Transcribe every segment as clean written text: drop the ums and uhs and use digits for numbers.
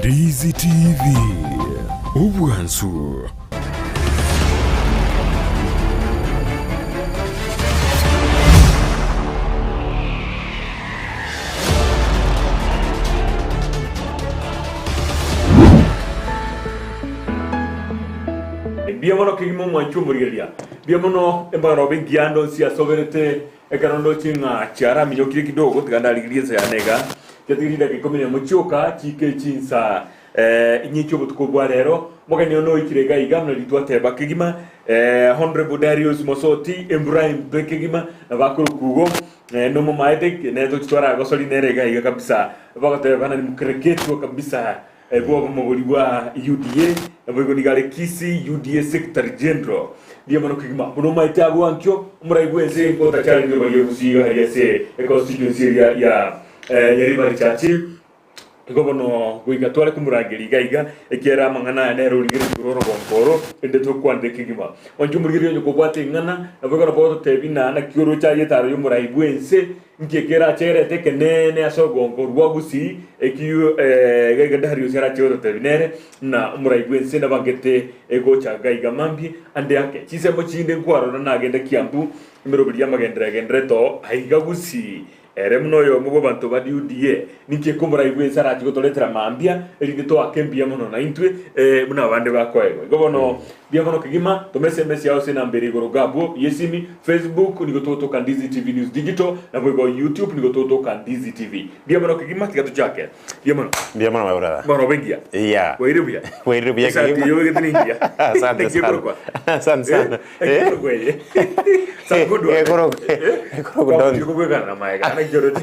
Ndizi TV, obwansu. Mbuya mono kegima omwanchi omorigereria, mbuya mono embarobe engiya ndonsi asoberete Ekero ndoche ng'a chiaraminyokire kidogo, tiga ndarigerie ense yane iga. Chiatiga chidakika ikomi nemo chioka, chiike chinsa inye chi'obotuko bwa rero. Omogeni one oikire iga iga buna ritwateba kegima, Honourable Darius Mosoti, embura embe kegima, nabo akorokwa igo, nomomaete, nere tochi twaragosori nere iga iga kabisa, bagoteba nani mokereketwa kabisa. Bw'obomo boria bwa UDA, naboigo nigo are Kisii UDA Secretary General. Mbuya mono kegima buna omaete abwo ankio omorai bw'ense otachare riroba ria Gusii iga aria ase econstituency eria ya Nyaribari Church. Igo bono goika tware komorangeria iga iga ekiagera amang'ana aya nere origeretie korwa orogongo oro erinde tokwanere kegima. Onye omorigereria onye kobwate ing'ana naboigo nabo ogototebia ng'a naki oroche aye etaro y'omorai bw'ense Inki ekeracherete ekeneene ase ogonko rwa Gusii ekio iga Darius arache gototebia nere ng'a omorai bw'ense nabangete gocha gaiga mambia ande ake. Chinsemo chinde nkwarora nagenda Kiambu emeroberi y'amagenderero egendererete oo aiga Gusii. Ere buna oyomo bw'abanto ba UDA, ninki eke omorai bw'ense arache gotoretera mambia erinde toake mbuya mono naintwe buna abande bakoegwa. Igo bono Mbuya mono kegima, toma SMS yao ase enamba ere igoro iga abwo y'esimi, Facebook nigo togotoka Ndizi TV News Digital, naboigo YouTube nigo togotoka Ndizi TV. Mbuya mono kegima, tiga tochake. Mbuya mono. Mbuya mono my brother. Bono obe ngiya. Yeah. Bwaire buya. Bwairire buya Esati kegima. eye obegete nengiya. Asante Naki sana. ekorokwa? Asante sana. Eh, naki ekorokwa eye? It's a good one. Ekorokwa- Eh? ekorokwa Don. Kwamanyire kobwekana na maega, naki oroche?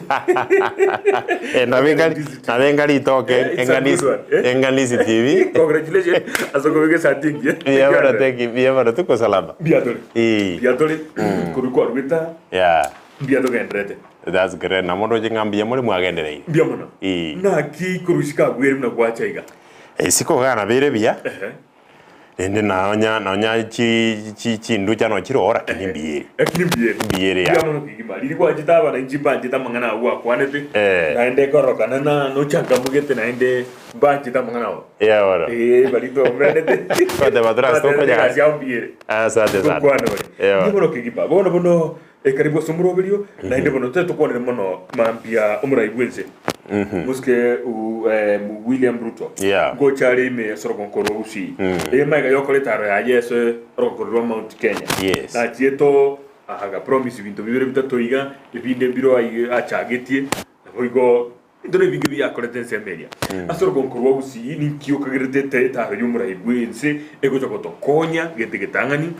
Eh, nabe Ndizi TV. nabe ngaritoke Eh, it's a good one, eh? enganisi TV. Congratulations ase okobeka esati engiya. Mbuya mono thank you, mbuya mono tuko salama. Mbuya tore. Eh. Mbuya tore. Korwa kwarwete aa, Yeah. mbuya togenderete. That's great. Nabo ndoche ng'a mbuya more mwagendereire. Mbuya mono. Eh. Naki korwa isiko abwo ere buna gwacha iga. Isiko iga nabeire buya. Ehe. Rende nonya nonya chi chi chinducha no chire oo lakini mbuya ere. Lakini mbuya ere. Mbuya ere Mbuya ya. mono kegima. Riria gwachete aba nainche mbanchete amang'ana agwo gwakwanete. Eh. Naende ekorokana na nochangamugete naende mbanchete amang'ana ago. Yeah bono. Eh, baria twaumeranete. Goteba torase Twatebete tokonyara. egasi yao mbuya ere. Asante sana. Gokwana ore. Yeah Mbuya bono. mono kegima. Bono bono karibu ase omoroberio, naende bono totari tokwanere mono mambia omorai bw'ense. Mosike William Ruto Yeah. ngocha are ime ase orogonko rwa Gusii. Eye magega yokora etaro yaye ase orogonko rwa Mount Kenya. Yes. Nachiete oo aga promise ebinto bibere bitato iga, ebinde mbiro aye achagetie, naboigo ebinto nebinge biakorete ensemo eria. Ase orogonko rwa Gusii ninki okagerete ete etaro y'omorai bw'ense egocha gotokonya gete getang'ani,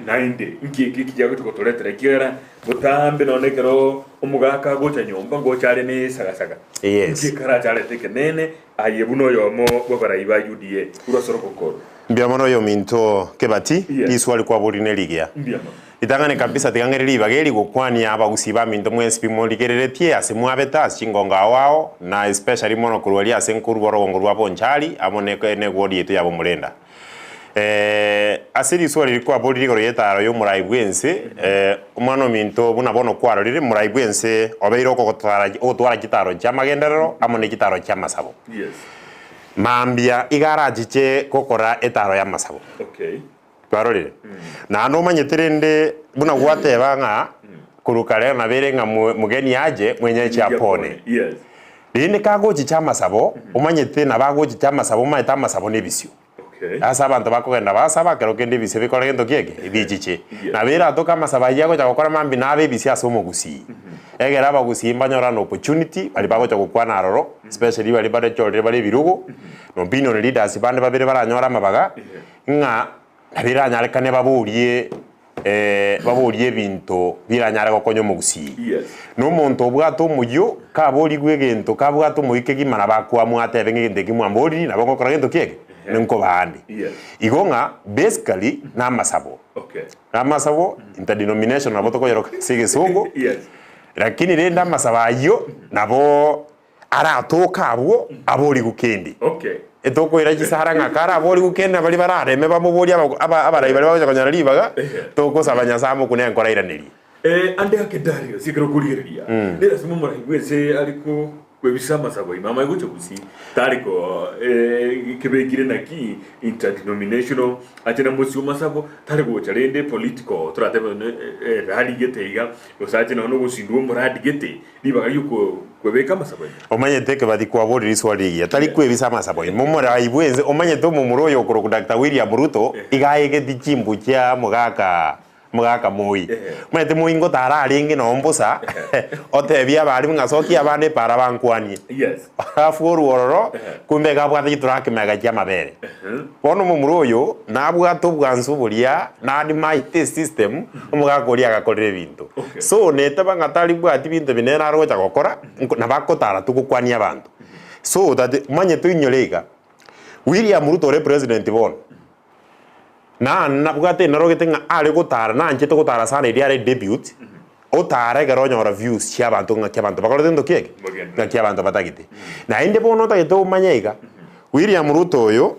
naende inki eke ekiya gocha gotoretera ekiagera Botambe nonya ekero omogaka agocha nyomba ngocha are ne esagasaga. Yes. Inki ekarache arete ekeneene aye buna oyomo bw'abarai ba UDA korwa ase orogongo oro? Mbuya mono oyominto Kebati, Yes. riswali kwaborire nerigiya. Mbuya mono. Ritang'ani kabisa tiga ng'ere ribaga eri gokwania abagusii baminto mwensi pi morigereretie ase mwabete ase chingongo ao ao na especially mono korwa aria ase nkorwa orogongo rwa Bonchari amo ne ne ward yaito ya Bomorenda. Ase risuo riria kwaborire igoro y'etaaro y'omorai bw'ense, omwana ominto, buna bono kwarorire, morai bw'ense obeire okogotwara ogotwara chitaaro chi'amagenderero amo ne chitaaro chi'amasabo. Yes. Mambia iga arachiche gokora etaaro y'amasabo. Okay. Twarorire? Naende omanyete rende buna gwateba ng'a korwa kare nabeire ng'a mo- mogeni ache mwenyechi apone. Yes. Rende kagochicha amasabo, omanyete nabo agochicha amasabo omanyete amasabo nebisio. Ase abanto bakogenda basaba, ekero kende ebisio bikore gento ki eke? Ebichiche. Nabo eratoke amasabo ayio agocha gokora mambia nabe ebisio ase omogusii. Egere abagusii mbanyore an opportunity, baria bagocha gokwana aroro, especially baria barechorire bare ebirogo, na opinion leaders bande babere baranyore amabaga, ng'a nabo eranyarekane baborie baborie ebinto biranyare gokonya omogusii. Na omonto obwate omoyio, kaborigwe egento, kabwate omoyio kegima nabo akwamua atebe ng'a egento eki mwamboriri nabo ngokora gento ki eke? Ninkobaande. Igo ng'a basically namasabo. Namasabo, interdenomination nabo tokoyeroka ase egesongo, lakini rende amasabo ayio nabo Aratoke abwo aborigwe kende. Etokoira chisara ng'a kare aborigwe kende na baria barareme bamoborie abarai baria bagocha konyora ribaga, togosaba Nyasae amokune enkoro airanerie. Ande ake Darius ekero okorigereria, nerasima omorai bw'ense are. Kwebisa amasabo ime amanye gocha gusii tari ko kebekire naki interdenominational ache na mosio masabo tari gocha rende political toratebe rally gete iga gose ache nonya nogosindwa omoradi gete ribaga rioko kwebeka amasabo ime. Omanyete ekebathi kwaborire riswali rigiya, tari kwebisa amasabo ime. Omorai bwense omanyete omomura oyo okorokwa Doctor William Ruto iga aegeti chimbu chia omogaka Omogaka Moi. Omanyete Moi ngotara arenge noo mbosa, otebie abarimu ng'a sokia abana epaara bankwanie. Yes. Alafu orwe ororo, kumbe iga abwate chituraki magega chi'amabere. Bono omomura oyo nabwate obwansu boria, nadimaete esystem, omogaka oria agakorera ebinto. Okay. So neteba ng'a tari bwati binto binene nare gocha gokora, nko nabo akotara tu gokwania abanto. So that omanyete oinyore iga, William Ruto ore president bono, Na nabwate enarogete ng'a are gotara, nanchete gotara sana erio are debut, otara ekero onyora views chia abanto ng'aki abanto bakorete gento ki eke? Ng'aki abanto batagete. Naende bono otagete omanye iga, William Ruto oyo,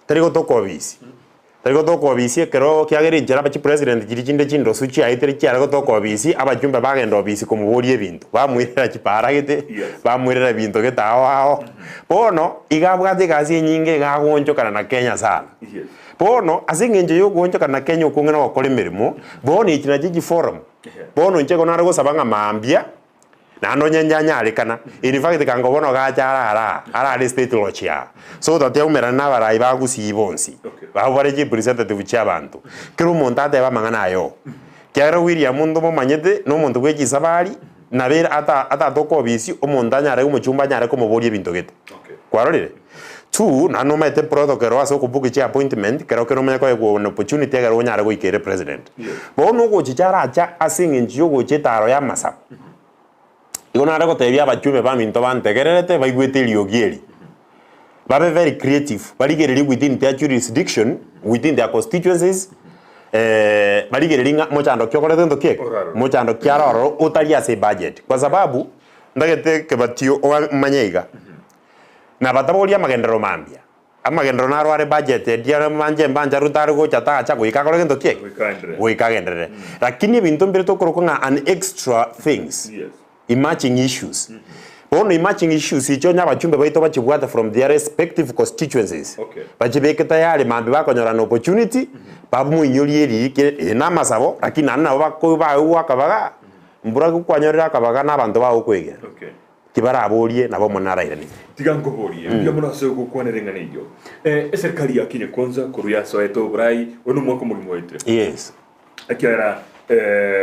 tari gotoka obisi, tari gotoka obisi ekero kiagera enchera aba chipresident chiria chinde chindosu chiaetire chiare gotoka obisi, abachumbe bagenda obisi komoboria ebinto, bamoirera chipaara gete, bamoirera ebinto gete ao ao. Bono, iga abwate egasi enyinge iga agoonchokana na Kenya sana. Bono, ase engencho y'ogoonchokana na Kenya okong'e na gokora emeremo, bono echi nachio chiforum. Bono inche igo nare gosaba ng'a mambia, naende onye njanyarekana, in fact kango bono gacha arare aa, arare estate lodge aa, so that aumerane na abarai ba Gusii bonsi, abwo bare chirepresentative chia abanto. Kera omonto atebe amang'ana aya oo. Ekiagera William ntomomanyete, na omonto bwe chisabari, Nabo ere ata atatoka obisi, omonto anyare omochumba anyare komoboria ebinto gete. Kwarorire? Two, naende nomanyete protocol ero ase okobook chi appointment, kero kere omanye koegwa an opportunity ekero onyare goika ere president. Bono ogochicha aracha ase eng'encho ya ogocha etaro ya amasabo. Igo nare gotebia abachumbe baminto bantegererete baigwete eriogi eri, babe very creative, barigererie within their jurisdiction, within their constituencies, barigererie ng'a mochando ki okorete gento ki eke? Mochando ki are ororo otari ase ebudget. Kwa sababu, ntagete ekebatio omanye iga, nabataboria amagenderero mambia, amagenderero naro are budgeted are mbanche mbanche Ruto are gocha tacha goika akore gento ki eke? Goika agenderere. Lakini ebinto mbire tokorokwa ng'a an extra things. Emerging issues. Bono emerging issues echi onye abachumbe baito bachibwate from their respective constituencies, Okay. bachibeke tayari mambia bakonyora an opportunity, bamoinyorie eriri ki eye na amasabo, lakini naende nabo bako baegwa akabaga, mbura kwanyorire akabaga na abanto bagokwegena, Okay. tibaraborie nabo Omonene arairanerie. Tiga nkoborie, mbuya mono ase ogokwanera eng'ana eyio. Eh, eserikari ya Kenya Kwanza korwa yasoete oborai, oyo nomwaka omogima oetire. Yes. Ekiagera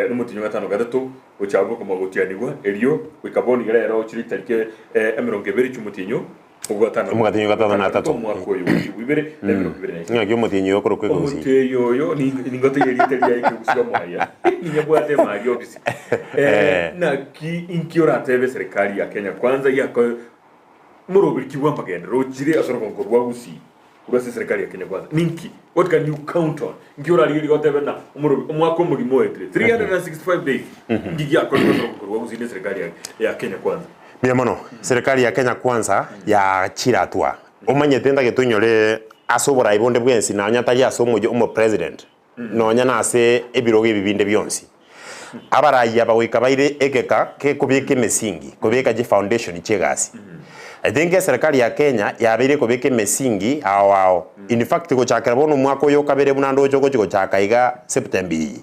nomotienyi o gatano gatato gochaka okoma gotianigwa, erio goika bono iga rero chire chitariki emerongo ebere chi'omotienyi o gatano Omotienyi o gatano na atato. omwaka oyo bwa chilifu ibere na emerongo ebere na isato. Ng'aki omotienyi oyo okorokwa ekegusii? Omotienyi oyo ningotegie erieta riaye ekegusii omwaya ninyebwate emari ofisi. Naki inki oratebe eserikari ya Kenya Kwanza yako moroberi ki bw'amagenderero ochire ase orogongo rwa Gusii? Korwa ase eserikari ya Kenya Kwanza ninki? What can you count on? Nki orarigererie gotebe na omorobi omwaka omogima oetire 365 days nki giakorire ase ogokorwa gusii na eserikari ya, ya Kenya Kwanza? Mbuya mono. Serikali ya Kenya Kwanza yachire atwa. Omanyete ntagete onyore ase oborai bonde bwensi nonya tari ase omoyio omopresident nonya nase ebirogo ebi binde bionsi. Abarai aba goika baire egeka gekobeka emesingi, kobeka chifoundation chi'egasi. I think eserikari ya Kenya yabeire ekobeka emesingi ao ao. In fact gochakera bono omwaka oyo okabere buna ndoche ogochi gochaka iga September eye.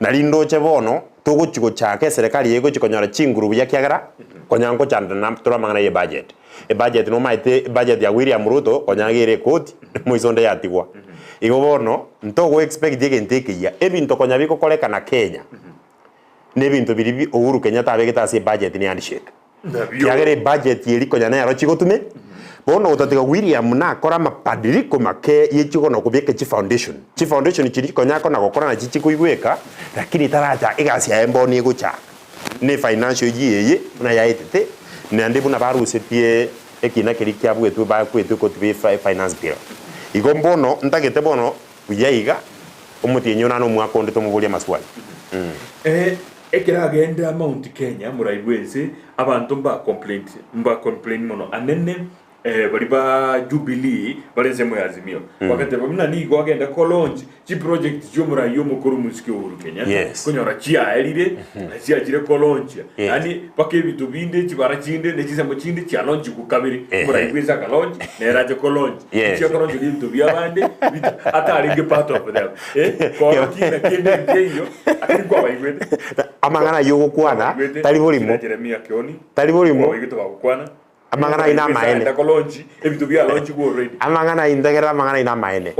Nari ndoche bono togochi gochaka eserikari eye egochi konyora chinguru buya kiagera konya ngochandana tore amang'ana ye budget. Ebudget nomaete ebudget ya William Ruto konya iga ere ekoti moiso onde yatigwa. Igo bono ntogo expect egento ekeyia. Ebinto konya bigokorekana Kenya na ebinto biria bi Uhuru Kenyatta abegete ase ebudget ne handshake. Kiagera ebudget eria konya nero chigotume bono gotatiga William nakore amabadiliko make ye chigono kobeka chifoundation. Chifoundation chiria konya akona gokora nachi chikoigweka lakini taracha egasi yaye mbono egochaka. Ne financial year eye buna yaetete, naende buna barusetie ekina keria kiabuetwe bakwetwe kotibia efi finance bill. Igo mbono ntagete bono buya iga, omotienyi one nane omwaka onde tomoborie amaswali. Eh, ekero agenda Mount Kenya morai bwense, abanto mba complaint mba complain mono anene. Baria ba Jubilee bare ensemo ya Azimio bagateba buna nigo agenda ko launch chiproject chi'omorai omokoro omosike Uhuru Kenyatta Yes. konyora chiaerire na chiachire ko launchia Yes. yaani mpaka ebinto binde chibara chinde ne chinsemo chinde chia launchigwa kabere Ehe. omorai bwense aka launch nere ache ko launch Yes. chia ko launch ebinto bia bande bita atarenge part of them eh korokia ng'a kende nkeiyo lakini nkwabaigwete Amang'ana ayio ogokwana Nkwabaigwete tari borimo kina Jeremia Kioni tari borimo nkwabaigwete bagokwana Amang'ana aino amaene. Amang'ana aino ntegerere amang'ana aino amaene.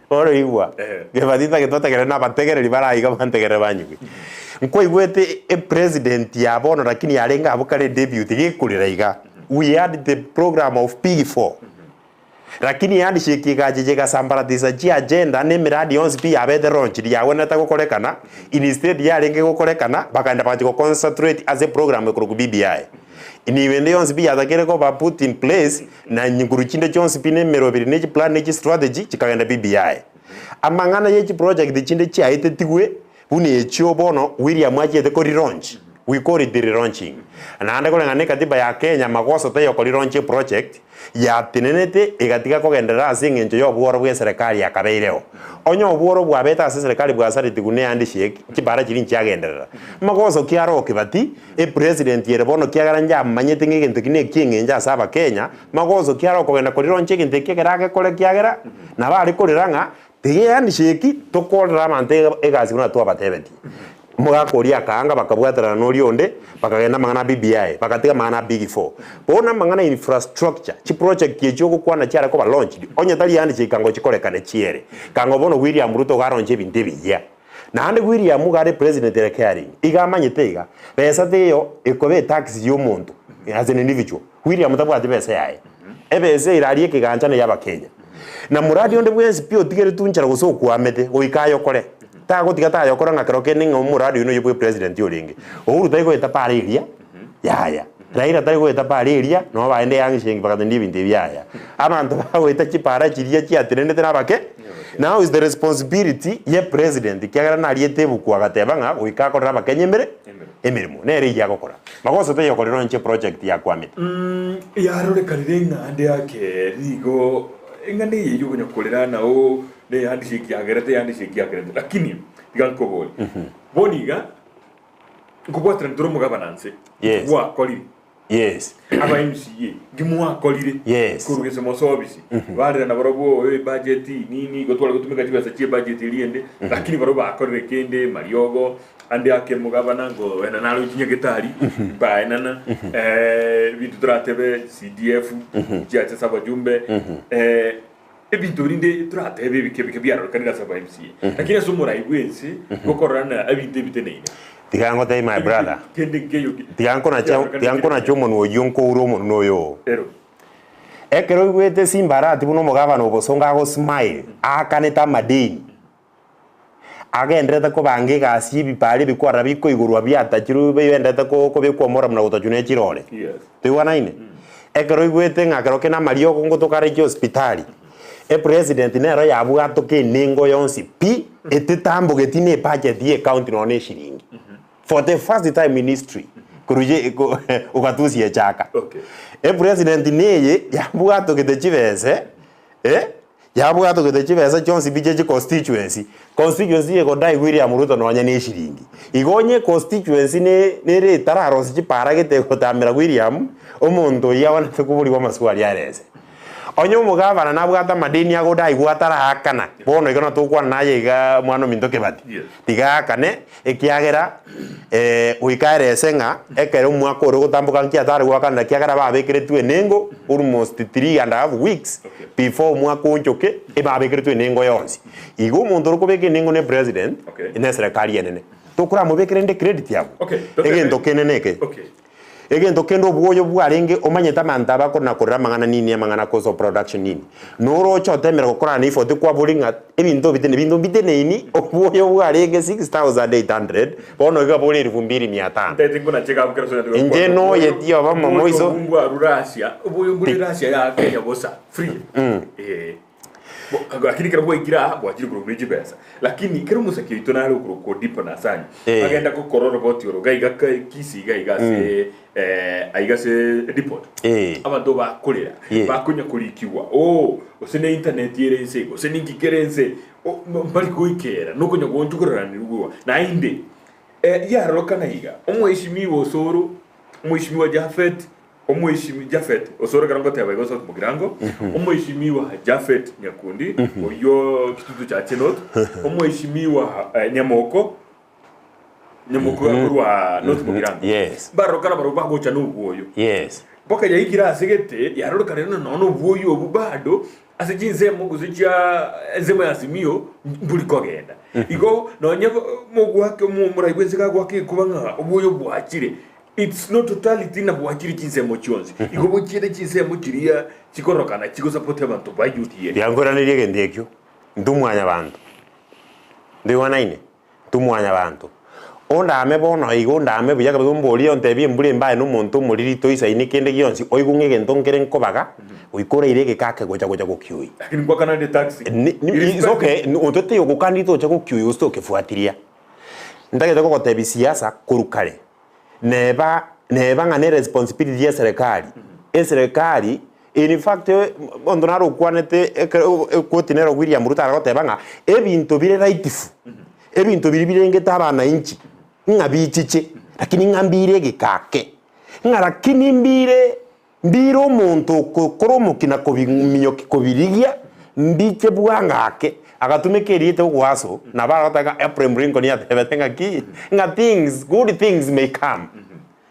Bono igwa, Kebati ntagete otegerere na abategereri bare aiga bantegerere banyigwe. Nkwaigwete epresident ya bono lakini yarenge abwo kare deputy gekorera iga, we had the program of big four. Lakini handshake egachicha egasambaratisa chiagenda na emiradi yonsi pi yabete launched yagwenerete gokorekana, instead yarenge gokorekana bakaenda bagachia go concentrate ase eprogram ekorokwa BBI. Nigo ende yonsi pi yatakeire koba put in place na nyinguru chinde chionsi pi na emeroberi ne chiplan ne chistrategy chikagenda BBI. Amang'ana ye chiproject chinde chiaetetigwe Buna echio bono William achiete ko relaunch, we call it relaunching. Naende koreng'ana ne katiba ya Kenya magoso taiyo ko relaunch eproject yatenenete egatiga kogenderera ase eng'encho y'obworo bw'eserekari yakabeireo. Onye obworo bwabete ase eserekari bwasaretigwe ne handshake, chibara chiria nchiagenderera. Magoso ki aro Kibati, epresident ere bono kiagera njamanyete ng'a egento eki nekieng'encho ase abakenya, magoso ki aro okogenda ko relaunch egento eki ekero agekore kiagera nabo are korera ng'a Tiga ehandshake tokorere abanto egasi buna twabatebetie. Omogaka oria akaanga bakabwaterana noria onde bakagenda amang'ana a BBI bagatiga amang'ana a big four. Bono amang'ana a infrastructure chiproject echi ogokwana chiare koba launched onye tari handshake kango chikorekane chiere. Kango bono William Ruto iga araunche ebinto ebiyia. Naende William iga are president ere caring iga amanyete iga besa teiyo ekoba etax ya omonto as an individual. William tabwati besa yaye. Ebesa ere aria ekegancha neya abakenya. Na moradi onde bwensi pi otigeretwe nchera gose okwamete, goika ayokore. Tagotiga tayokora ng'a kero kende ng'a omoradi oyo noyo bwe president orenge. Uhuru tari goeta para eria, yaya. Raila tari goeta para eria, nabo baende eangshengi bagatenenia ebinto ebi yaya. Abanto bagoeta chipara chiria chiatenenete nabake, now is the responsibility ye president ekiagera nariete ebuku agateba ng'a goika akorere abakenya emere emeremo. Nere eyio agokora. Magoso taiyo okorera onche project yakwamete. Yarorekanire ng'a ande ake nigo eng'ana eye yokonya korera nao nehandshake yagerete ehandshake yagerete lakini tiga nkoborie bono iga nkobwaterana tore omogabana nse Yes. gwakorire Yes. aba MCA nki mwakorire Yes. korwa gese mosobisi barera nabarobwo oyo ebudget nini igo tware gotumeka chibesa chie ebudget eria ende lakini barobwo bakorire kende mariogo Ande ake omogabana ngoenana are chinyagetari mbaenana ebinto toratebe CDF chiacha ase abajumbe ebinto rinde toratebe ebike ebike biarorekanire ase aba MCA lakini ase omorai bwense gokorora na ebinto ebiteneine Tiga ngotebie my brother, kende nkeiyo tiga nkonache tiga nkonache omonwa oyio nkoure omonwa oyo oo. Ero. Ekero oigwete Simba Arati buna omogabana o Bosongo ago smile, aakanete amadeni. Agendererete kobanga egasi y'ebipara ebikwarera bikoigorwa biatachirwe bigendererete kobekwa omoremo na gotachwa ne chirore. Toigwanaine? Ekero oigwete ng'a kero kende amariogo ngotoka are chiospitali, epresident nero yabwatoka enengo yonsi pi, etetambogeti na ebudget ye ecounty nonya na eshiringi. For the first time in history, korwa ye ugatuzi echaka. Epresident neye yabwatogete chibese eh. Yabwatogete chibesa chionsi pi chie chiconstituency, constituency egodai William Ruto nonya ne eshiringi. Igo onye econstituency ne nere etararosie chipara gete egotamera William, omonto oyio abwenerete koborigwa amaswali arese. Onye omogavana nabwate amadeni agodaigwa ataraakana, bono igo natokwana naye igaa mwana ominto Kibati, tiga aakane Ekiagera goika erese ng'a ekero omwaka ore ogotamboka nki atare goakanera ekiagera babekeretwe enengo almost 3 and half weeks before omwaka oonchoke ebabekeretwe enengo yonsi. Igo omonto ore kobeka enengo ne president ne eserekari enene. Tokoramobekera ende credit abwo. Egento kende neke. Egento kende obwoyo bwarenge omanyete abanto aba kona korera amang'ana nini amang'ana cost of production nini. Noroche otemire gokorana na effort kwabori ng'a ebinto bitene binto mbiteneini obwoyo bwarenge 6800 bono iga bore elfu mbili mia tano. Ntaete nkonache gabu kero sonyare Inche gokwana noyeti oboyo obomo oboyo moiso obwo mbwarure Asia oboyo mbore Russia ya Kenya bosa free eh. Lakini ekero bwaikire aa bwachire korwa ne chibesa. Lakini ekero omosake oito nare okorokwa Odipo na Asanyi bagenda gokora oroboti oro iga iga Kisii iga iga ase aiga ase depot. Abanto bakorera bakonya korikigwa oo gose ne internet ere inse gose ninki kere inse mbari goikera nokonya goonchokoreranigwa naende yarorokana iga omweshimiwa Osoro, omweshimiwa Japhet Omweshimi Japhet, osore ekero ngoteba igo South Mugirango, Omweshimiwa Japhet Nyakundi, oyio Kitutu Chache North, Omweshimiwa Nyamoko, Nyamoko korwa North Mugirango. Yes. Mbarorokana barobwo bagocha nobwoyo. Yes. Mpaka yaikire ase gete, yarorokana ng'a nonya nobwoyo obwo bado ase chinsemo gose chia ensemo ya Azimio mbori kogenda. Igo nonye mogoaka omorai bwense gagoaka egekuba ng'a obwoyo bwachire, It's not totality ng'a bwachire chinsemo chionsi, igo bochiete chinsemo chiria chikorokana chigosupport abanto ba UDA. Riankoiraneria egento ekio, intwe mwanyabanto, ntoigwanaine? Intwe mwanyabanto. Ondame bono iga ondame buya kabisa omborie ontebie embura embaye na omonto omoriri toisaini kende gionsi oigwe ng'a egento nkere nkobaga goika oraire egeka ake gocha gocha gokioyia. Lakini ngwakanande taxi. Ni- ni- it's okay, onto taiyo ogokaniri tocha gokioyia gose tokefuatiria. Ntagete kogotebia siasa korwa kare. Neba neba ng'a ne responsibility ya eserekari, eserekari in fact omonto naro okwanete ekero ekoti nero William Ruto aragoteba ng'a ebinto bire rightful, ebinto biria birengete abananchi ng'a bichiche lakini ng'a mbire egeka ake, ng'a lakini mbire Mbire omonto okokora omokina kobiminyokia kobirigia, mbiche bwango ake. Agatumeka erieta ogoaso, nabo aragoteba ng'a Abraham Lincoln yatebete ng'a ki? Ng'a things, good things may come.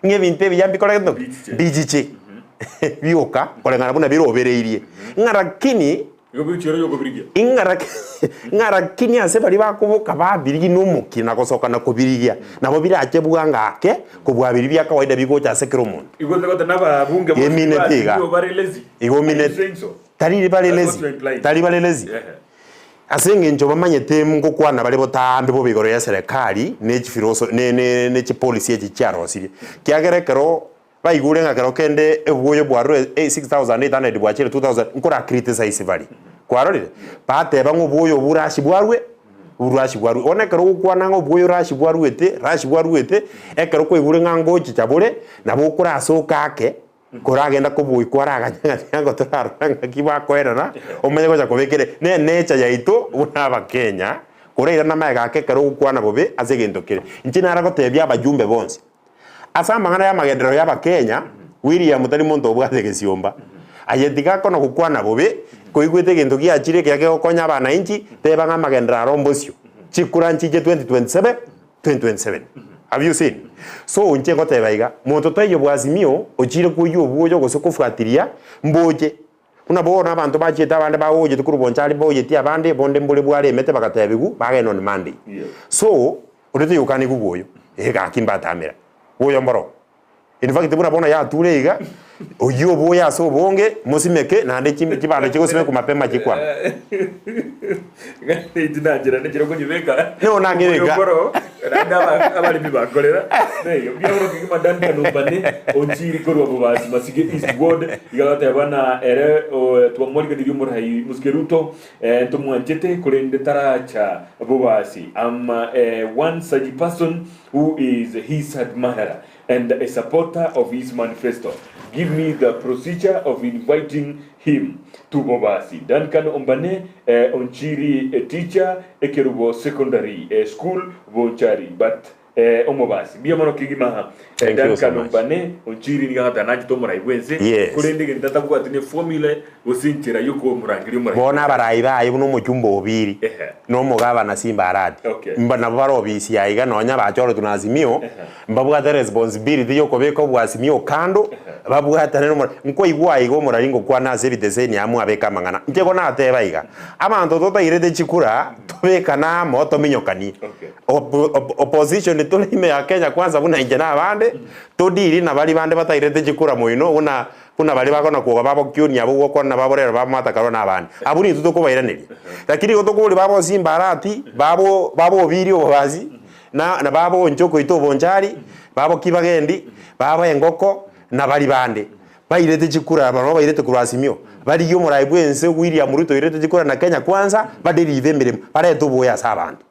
Ng'a ebinto ebiya mbikore gento ki? Mbichiche. Bioka, koreng'ana buna birobereirie. Ng'a lakini. Igo bichia ore yokobirigia. Ng'a lakini ase baria bakoboka babirigia nomokia na gosoka na kobirigia, nabo birache bwango ake kobua biria bia kawaida bigocha ase kera omonto. Igo togoteba nababunge bonsi Emineti iga. ba bare lazy. Igo Are you omineti. saying so? Tari bare That's what lazy. you are implying. Tari bare lazy. Ehe. Ase eng'encho bamanyete ngokwana bare botambe bobe igoro y'eserekari ne chifiloso ne ne ne chipolicy echi chiarosirie. Kiagera ekero Baigure ng'a kero kende obwoyo bwarure 6,800 bwachire 2,000 nkora criticize bare. Kwarorire? Bateba ng'a obwoyo obwo rashi bwarwe, rashi bwarwe. Bono ekero ogokwana ng'a obwoyo rashi bwaruete, rashi bwaruete, ekero kwaigure ng'a ngochicha bore, nabo okorasoka ake, koragenda koboi kwaraganya ng'a tiango torarora ng'aki bakoerera, omanye gocha kobekera ne nature yaito buna abakenya, korairane amaega ake ekero ogokwana bobe ase egento kere. Inche nara gotebia abajumbe bonsi. Ase amang'ana y'amagenderero y'Abakenya, William tari monto obwate egesiomba. Aye tiga kono gokwana bobe, koigwete egento giachire ekiya kegokonya abanainchi, teba ng'a amagenderero aro mbosio. Chikura nchiche 2027, 2027. Have you seen? So inche ngoteba iga, monto taiyo bwa Azimio ochire koyia obwoyo gose kofuatiria mboche. Buna bono abanto bachiete abande baoyeti korwa bonchari baoyetie abande, bonde mbore bwaremete bagatebigwa bagende on Monday. So, onde toyokanigwa bwoyo, eh gaki mbatamera, bwoyo mboro. In fact buna bono yature iga, oyio obwoyo ase obonge, mosimeke naende chi chibando chigosimekwa mapema chikwama. Ng'ai tinanchera nechera okonyebeka. Nigo nanyebeka. Oyo mboro, naende aba- abaremi bakorera. Neiyo, mbuya mono kegima Duncan Ombane, Onchiri korwa Bobasi Masige East Ward, iga agateba na ere o, twamorigereria omorai Mosike Ruto, eh, ntomwanchete korende taracha Bobasi. I'm eh, one such person who is his admirer and a supporter of his manifesto. Give me the procedure of inviting him to Bobasi. Duncan Ombane, eh, Onchiri, a teacher, Ekerubo Secondary eh, School, Bonchari, but eh, omobasi. Mbuya mono kegima eh, Thank you so Duncan much. Ombane, Onchiri nigo agoteba nanchete omorai bwense, Yes. korende egento atabwati ne formula gose enchera yokomorangeria omorai. Bono abarai baye buna omochumba Obiri, Ehe. na omogabana Simba Arati, Okay. mba nabo bare obisi ya iga nonya bachoretwe na Azimio, Ehe. mbabwate responsibility yokobeka obwazimio kando, babwatane na omorari. Nkoigwa iga omorari ngokwana ase ebiteseni aa mwabeka amang'ana. Inche igo nateba iga, abanto totairete chikura, tobekane amo tominyokanie. Okay. Op- op- opposition tore ime ya Kenya kwanza buna inche na abande, todiri na baria bande batairete chikura moino buna buna baria bakona kwoga babokionia abwo gokwana nabo aborere ba Martha Karua na abande. Abwo nintwe tokobairaneria. Lakini igo tokoboria babo Simba Arati, babo babo Obiri Obobasi, na na babo Onchoko oito Obonchari, babo Kibagendi, babo Engoko, na baria bande. Bairete chikura aba nabo bairete korwa Azimio, barigie omorai bw'ense William Ruto oirete chikura na Kenya Kwanza, badelive emeremo, barete oboyo ase abanto.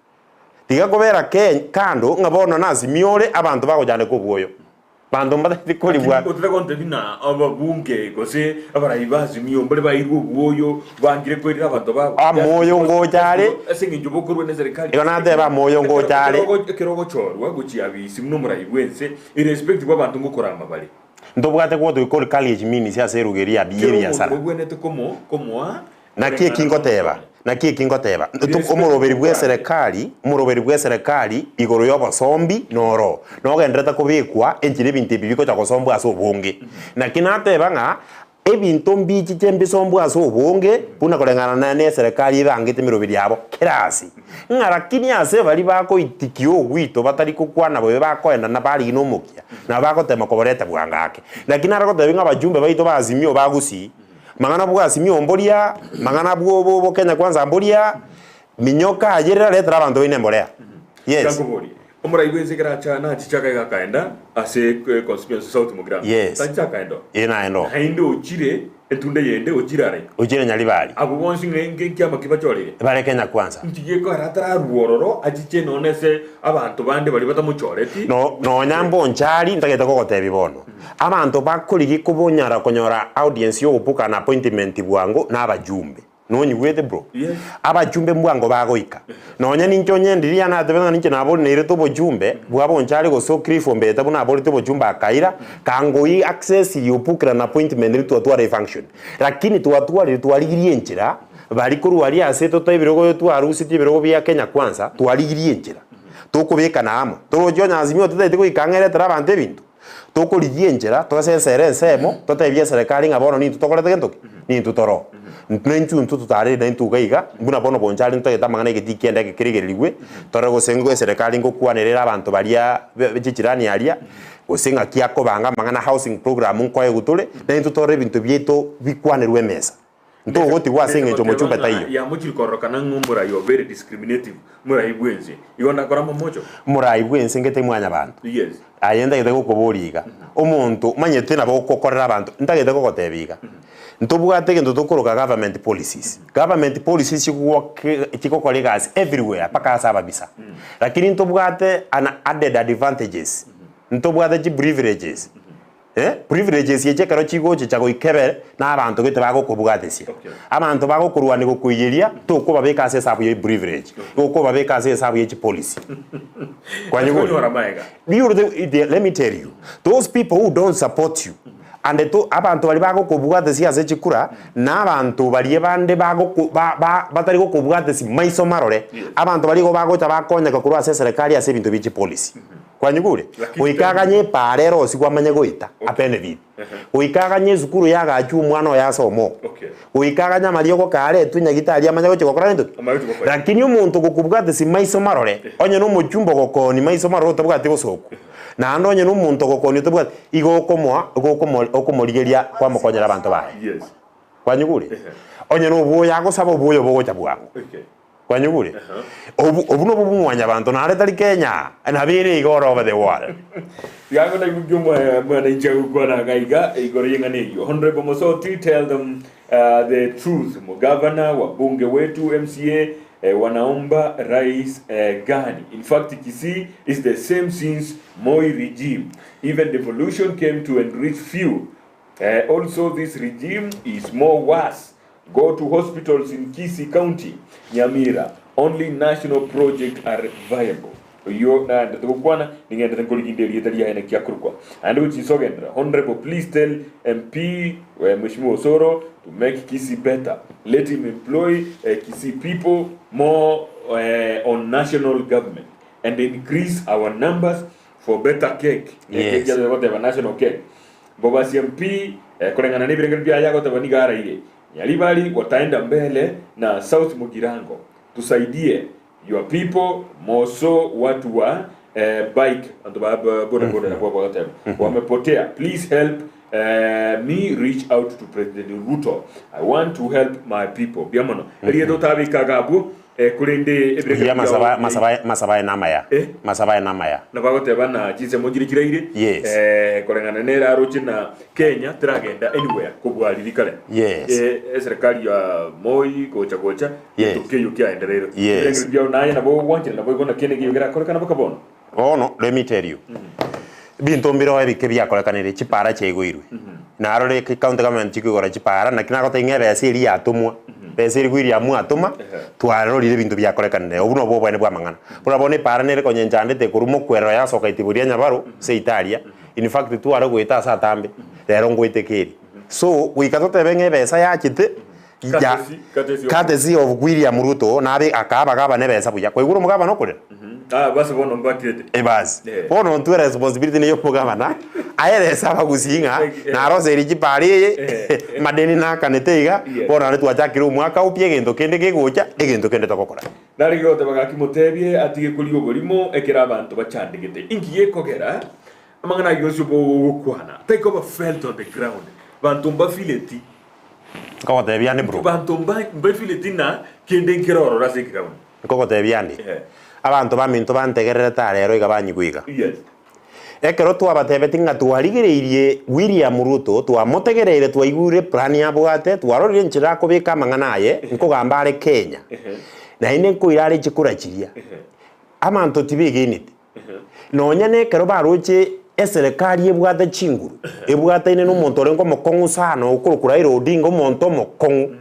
Tiga kobera Kenya kando ng'a bono na Azimio ore abanto bagochandeka oboyo. Banto mbatagete korigwa. Lakini otari gontebia ng'a ababunge gose abarai ba Azimio mbare bairwe oboyo bangire koirera abanto babo. Amoyo ngocha are. Ase eng'encho bokorwa neserikali. Igo nateba amoyo ngocha are. Ekero ogochorwa gochia abisi buna omorai bw'ense, irrespective bw'abanto ngokorama bare. Ntobwate what we call carriage means ase eruga eria Kera omonto y'ebiasara. babwenerete komo komoa Naki eki koreng'ana ngoteba, nomokonye. naki eki ngoteba, nto Irrespective omoroberi bw'okorama. bw'eserekari, omoroberi bw'eserekari igoro y'obosombi noro, nogenderete kobekwa enchera ebinto ebi bigocha gosombwa ase obonge. Naki nateba ng'a ebinto mbichiche mbisombwe ase obonge, buna koreng'ana na neserekari ebangete emeroberi yabo kera ase. Ng'a rakini ase baria bakoitikia ogwito batari gokwana bobe bakoenda na barigia nomokia, nabo bagotema koboreta bwango ake. Naki nare gotebia ng'a abajumbe baito ba Azimio ba Gusii, mang'ana bwa Azimio mboria, mang'ana bwo bo bo Kenya Kwanza mboria, minyoka ayerera retera abanto baino emborea. Yes. Nkakoboria, omorai bwense ekero acha nachiche akaiga akaenda ase constituency South Mugirango. Yes. Tachiche akaenda oo. Ee naende oo. Naende ochire Etunda eyende ochire are. Ochire Nyaribari. Abwo bonsi ng'a enki ekiama ki bachorire. Bare Kenya Kwanza. Nki gekogera atararua ororo achiche nonya ase abanto bande baria batamochoreti? No, nonya mbonchari ntagete kogotebia bono. Abanto bakorigia kobonyara konyora audience yogoboka na appointment bwango na abajumbe. Nonyigwete bro? Yes. Abajumbe mbwango bagoika. Nonya ninche onye ndiria natebete ng'a ninche nabori nairete obochumbe bwa bonchari gose Cliff Ombeta buna aborete obochumbe akaira, kangoi access yopukera na appointment eri twatwara efunction. Lakini twatwarire twarigirie enchera, bari korwa aria ase totoe ebirogo oyo twarusetie ebirogo bia Kenya Kwanza, twarigirie enchera. Tokobekana amo. Toroche onye Azimio totagete goika ang'e eretere abanto ebinto. Tokorigia enchera, tosensere ensemo, totebie eserekari ng'a bono nintwe tokorete gento ki? Nintwe toro. Naintwe intwe totarire naintwe iga iga, buna bono bonchari ntotagete amang'ana egetii ki'endege kerigererigwe, torore gose ngo eserekari ngokwanera ere abanto baria be chichirani aria, gose ng'aki akobanga amang'ana housing program nkoegwa tore, naintwe torore ebinto biaito bikwanerwe emesa. Ntogotigwa ase engencho Goteba omochumbe ng'a taiyo. yamochire kororokana ng'a omorai o very discriminative, morai bw'ense. Igo ndakore amamocho? Morai bw'ense ngete mwanyabanto. Yes. Aye ntagete gokoboria iga, omonto omanyete nabo ogokorera abanto, ntagete gogotebia iga, ntobwate egento tokoroka government policies. Government policies chigwoke chigokora egasi everywhere mpaka ase ababisa. Lakini ntobwate an added advantages, ntobwate chiprivileges. Privileges echi ekero chigochicha goika ebe na abanto gete bagokobwatesia. Abanto bagokorwania gokoiyeria tokobabeka ase esabu ya privilege, gokobabeka ase esabu ya chipolicy. Kwanyigure? Konyora maega. You the, let me tell you, those people who don't support you and to abanto baria bagokobwatesia ase chikura na abanto baria bande bagoko ba ba batari gokobwatesia maiso marore, abanto baria igo bagocha bakonyeka korwa ase eserekari ase ebinto bie chipolicy. Kwanyigure? Goika aganye epaara ere osigwe amanye goeta, abenefit. Goika aganye esukuru yagachwe omwana oye asome oo. Goika aganye amariogo karetwe nyagitari amanye gochia gokora gento ki? Lakini omonto ogokobwatisia maiso marore, onye na omochumba ogokooni maiso marore otabwati bosoku, naende onye na omonto ogokooni otabwati, igo okomoa, igo okomo okomorigeria kwamokonyera abanto baye. Kwanyigure? Onye na obwoyo agosaba obwoyo bogocha bwango. Kwanyigure? Obu obu nobwo bw'mwanyabanto nare tari Kenya, nabo ere iga all over the world. Tiga naigwe mwananchi agokwana iga iga igoro y'eng'ana eyio. Honourable Mosoti tell them the truth. Mugavana, wabunge wetu, MCA wanaomba rais gani? In fact Kisii is the same since Moi regime. Even devolution came to enrich few. Also this regime is more worse Go to hospitals in Kisii county, Nyamira, only national project are viable. Oyio naendete gokwana ning'endete nkoriginda erieta riaye naki akorokwa. Aende gochia inse ogenderera, Honourable please tell MP Mheshimiwa Osoro to make Kisii better. Let him employ Kisii people more on national government and increase our numbers for better cake. Yes. Ekeki goteba national cake. Bobasi MP koreng'ana nebirengererio biaye agoteba nigo araire Nyaribari wataenda mbele na South Mugirango tusaidie your people more so watu wa bike banto ba boda boda nabwo bagoteba wamepotea please help. Me reach out to President Ruto I want to help my people Mbuya mono Erieta otabeka iga abwo korende ebirengererio Buya biao masaba masaba masaba aye namaya Eh? masaba aye namaya. Nabo agoteba na chinsemo chire chiraire Yes. eh, koreng'ana nere aroche na Kenya teragenda anywhere kobua riria kare Yes. Eh, eserekari ya Moi gocha gocha Yes. gento keiyo kiaendereire Yes. Ebirengererio biao naye nabo ogwanchera nabo igo naki ene kerakorekana mpaka bono Bono, let me tell you, ebinto mbireo ebike biakorekanire, chipara chiaigoirwe. Narore county government chikoigora chipara, naki nagotebia ng'a ebesa eria yatomwa, ebesa eria William atoma, twarorire ebinto biakorekanire. Obwo nobwo obwene bwa amang'ana. Buna bono epara nere konya enchandete korwa mokwerero yasoka itibo ria Nyabaro, seito aria, in fact tware goeta ase atambe, rero ngoeteka ere. So, goika totebe ng'a ebesa yachete, ya Courtesy- courtesy of- courtesy of William Ruto nabe akaa abagabana ebesa buya. Kwaigure omogabana okorera? Ah, basi bono mbakirete. Ebasi. Eh. Bono ntwe responsibility neye omogabana aerese abagusii ng'a Eh. naroseiri chipara eye Eh. madeni nakanete iga Yes. bono naende twachakire omwaka upya egento kende kegocha egento kende togokora. Narenge goteba gaki motebie atige koria oborimo ekero abanto bachandegete. Inki gekogera amang'ana ayio onsi ogokwana taikoba felt on the ground banto mbafileti Nkogotebia ande bro. Banto mbaifileti ng'a kende nkere ororo ase eground. Nkogotebia ande, Ehe. abanto baminto bantegererete aa rero iga banyigwe iga. Yes. Ekero twabatebeti ng'a twarigereirie William Ruto, twamotegereire twaigure plan abwate, twarorire enchera akobeka amang'ana aye, nkogamba are Kenya, Ehe. naende nkoira are chikura chiria. Ehe. Abanto tibegenete. Nonya nekero baroche eserekari ebwate chinguru, ebwataine nomonto orenge omokong'u sana okorokwa Raila Odinga omonto omokong'u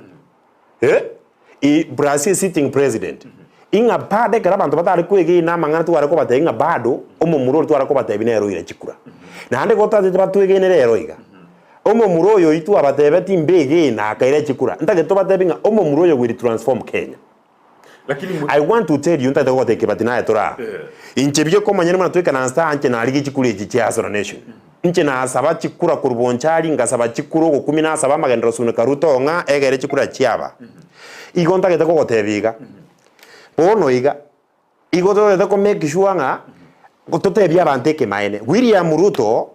eh, i plus a sitting president, ing'a bado ekero abanto batare kwegena amang'ana tware kobatebia ng'a bado omomura oria tware kobatebia nere oira chikura. Naende igo totachete batwegene rero iga, omomura oyo oyio twabatebetie mbegena akaira chikura, ntagete tobatebie ng'a omomura oyo will transform Kenya. Lakini mwe- I want to tell you ntagete gogotebia Kibati naye tore aa. Inche bieka omonyene buna toikaranste aa inche narigia chikura echi chia Hustler Nation. Inche nasaba chikura korwa Bonchari ngasaba chikura ogokumi nasaba amagenderero Sunika Ruto ng'a egere chikura chiaba. Igo ntagete gogotebia iga, bono iga, igo totagete ko make sure ng'a totebie abanto ekemaene. William Ruto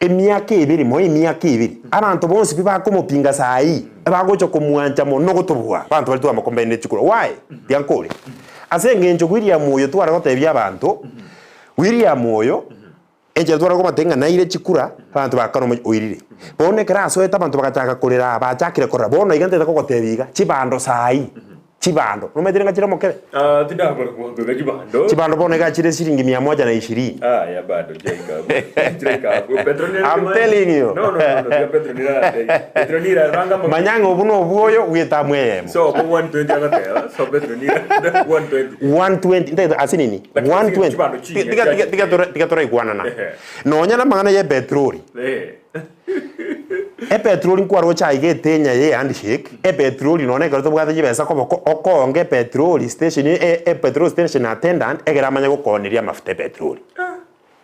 Emiaka ebere, moe emiaka ebere, abanto bonsi pi bakomopinga saa hii, bagocha komwancha mono gotobua abanto baria twamokombainire chikura. Why? Tiga nkore. Ase engencho William oyo tware gotebia abanto, William oyo, enchera tware kobatebia ng'a naire chikura, abanto bakana omochie oirire. Bono ekero asoete abanto bagachaka korera aa, bachakire korera, bono iga ntagete kogotebia iga, chibando saa hii, Chibando. Nomanyete ng'a chire omokebe? Ah, tindakora bwango iga chibando. Chibando bono iga chire shilingi mia moja na ishirini. Ah, ya bado chiaika abwo. Chiaika abwo. Petronila I'm telling you. No, no, no, no. Tiga Petronila aratebie. Petronila ranga ama. Manya ng'a obwo nobwoyo bw'etamu eyemo. So, obo 120 agateba. So Petronila 120. 120 ntagete ase nini? Lakini 120. chibando chinyia Tiga tiga tiga chiachete. tora tiga toraigwanana. Ehe. Nonya namang'ana ya epetroli. Eh. Epetroli nkwaroche aiga etenya ye handshake, epetroli nonya ekero tobwate chibesa koboko, okoonga epetroli station e e petrol station attendant egere amanye gokooneria amafuta epetroli.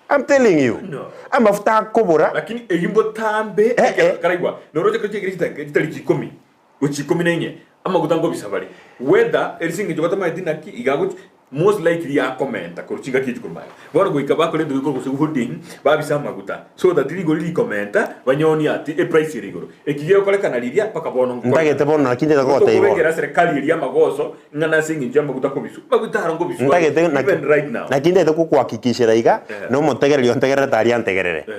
I'm telling you, No. amafuta akobora. Lakini eyio mbotambe Eh, eh. karaigwa noroche kero chiaikire chidakika chitari chikomi gochia ikomi na inye amaguta nkobisa bare whether eri ase eng'encho batamaeti naki iga agochi most likely akomenta korwa chingaki echi korwa magega bono goika bakore egento gekorwa gose hoarding babise amaguta so that rigori rikomenta banyonie ati eprice ere igoro eki gegokorekana riria mpaka bono nkorekana Ntagete bono naki ntagete kogotebia bono. tokobekera serikali eria amagoso ng'a nase eng'encho y'amaguta kobiswa amaguta aro nkobiswa are Ntagete naki even right now naki ntagete gokohakikishera iga, Eh. na omotegereri ontegererete aria antegerere. Eh.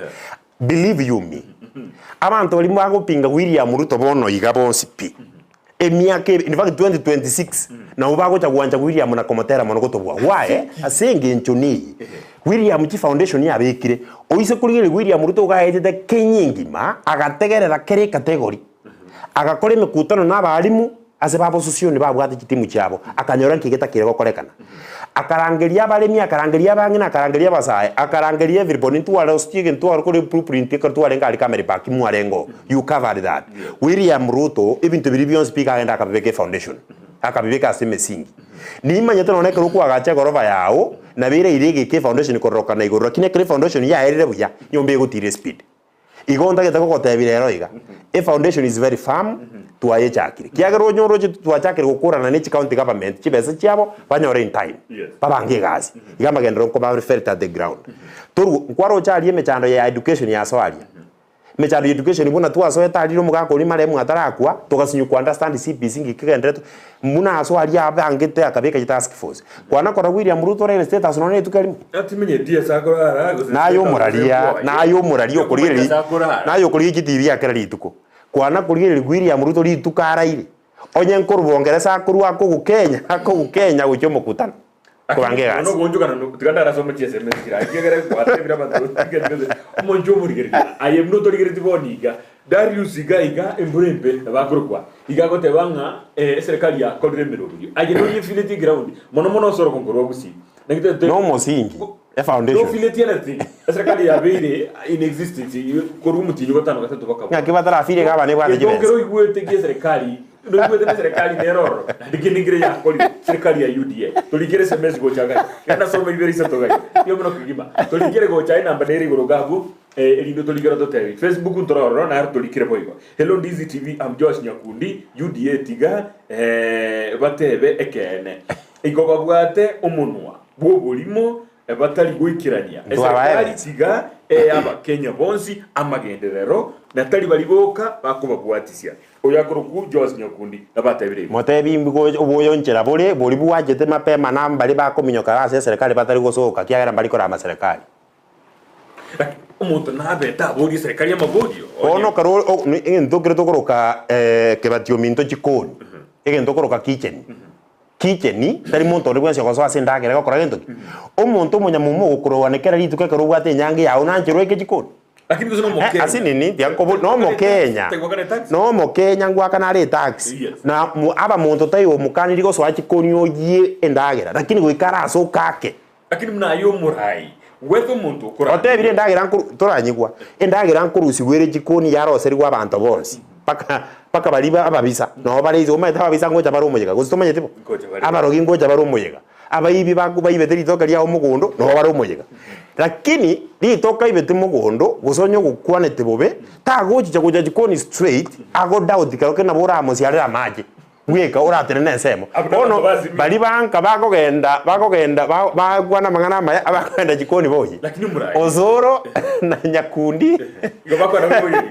Believe you me, abanto baria bagopinga William Ruto bono iga bonsi pi, emiaka ebe, in fact 2026 nabo bagocha gwancha William na komotera mono gotobua. Why? Ase engencho neye, William chifoundation yabekire, oise korigereria William Ruto iga aetete Kenya engima, agategerera kera ecategory, agakora emekutano na abalimu, Ase babosusioni babwate chitimu chiabo, akanyora nki getakire gokorekana. Akarangeria abaremi, akarangeria abang'ina, akarangeria abasae, akarangeria everybody, ntwarosirie egento tware kore blueprint ekero twarenge aria Camel Park mwarenge oo, you covered that. William Ruto ebinto biria bionsi pi iga agenda akabibeka efoundation, akabibeka ase emesingi. Nimanyete nonya ekero okoagacha egorofa yao, nabo eraire egeke efoundation kororokana igoro, lakini ekero efoundation yaerire buya, nyomba egotira espeed. Igo ntagete gogotebia rero iga, e foundation is very firm, twayechakire. Kiagera onye oroche twachakire gokorana ne chi county government chibesa chiabo, banyore in time, Yes. babange egasi. Iga amagenderero nkoba are felt at the ground. Torwo, nkwaroche aria emechando ya education yasoa aria. Emechando ya education buna twasoete aria omogaka oria marehemu atarakwa, togasinywa ko understand CBC ng'iki kegenderete, buna asoa aria abangete akabeka chitask force. Kwana korora William Ruto oraire state house nonya rituko erimo. Timenyeti ase akorara gose Naye state house omoraria, ase naye omoraria Tikomanya okorigereria, ase akorara. naye okorigereria chitibi ya kera rituko. Kwana korigereria William Ruto rituko araire, onye nkorwa Bongeresa akorwa akogu Kenya, akogu Kenya gochia omokutano. Kobanga Lakini egasi. bono ogoonchokana no- tiga ndarasome chieseme chire ekiagera gwatebire abanto tigati omonche omorigereria aye buna otorigereti bono iga Darius iga iga embura embe nabo akorokwa iga agoteba ng'a eh, eserekari yakorire emeroberio aye noyefiletie eground mono mono ase orogongo rwa Gusii Naki tete- Na omosingi, e foundation. Nofiletie anything eserekari yabeire in existence korwa omotienyi gatano gatato baka bono. Ng'aki batarafire iga abana ebwate Gento chibesa. nkere oigwete gie eserekari Noigwete na eserekari nere ororo, naende kende nkere yakorire, serikali ya UDA. Torikere SMS gocha gari. Genda soma ibere isato gari. Iyo mono kegima. Torikere gocha enamba nere igoro iga abwo, eh, erinde torikere ototebi. Facebook ntore ororo naro torikere boigo. Hello Ndizi TV, I'm Joash Nyakundi, UDA tiga eh, batebe ekeene. Igo babwate omonwa bw'oborimo batari goikerania. Eserekari tiga eye abakenya bonsi amagenderero, na tari bari boka bakobabwatisia. Oyo akorokwa Joas Nyakundi nabatebire igo. Motebi oboyo nchera bore boria bwachete mapema na mbaria bakominyoka ase eserekari batari gosoka, ekiagera mbari korama serekari. Lakini omonto nabete aborie eserekari amaborio, onye. Bono ekero o- o- egento kere tokoroka kebati ominto chikoni, egento okoroka kitchen, kitchen tari monto onde bwensi ogosoa ase endagera egokora gento ki? Omonto omonyamuma ogokorogana kera rituko ekero obwate enyangi yago nancherwe oike chikoni. Lakini gose Eh, nomokenya. ase nini tiga nkobo nomokenya Tagwakana etaxi. nomokenya ngwakana are etaxi Yes. na mo- aba monto taiyo omokaniri gosoa chikoni oyie endagera lakini goika are ase okake Lakini buna aye omorai, gwetha omonto okorangeria. Otebire endagera nkoru toranyigwa endagera nkorusigwa ere chikoni yaroserigwe abanto bonsi mpaka mpaka baria ba ababisa nabo bare inse omanyete ababisa ngocha bare omoyega gose tomanyeti bo? Ngocha bare. Abarogi ngocha bare omoyega. Abaibi baku baibete ritoke riao mogondo, nabo bare omoyega. Lakini ritoke aibete mogondo, gose onye ogokwanete bobe, tagochicha gocha jikoni straight, ago doubt kero kende nabo oramosiarere amache bweka oratenene ensemo. Abwo nabanto Bono basimire. baria banka bakogenda bakogenda ba bakwana amang'ana amaya, abakogenda jikoni boyie. Lakini omoraia. Osoro na Nyakundi Igo bakwana boyie.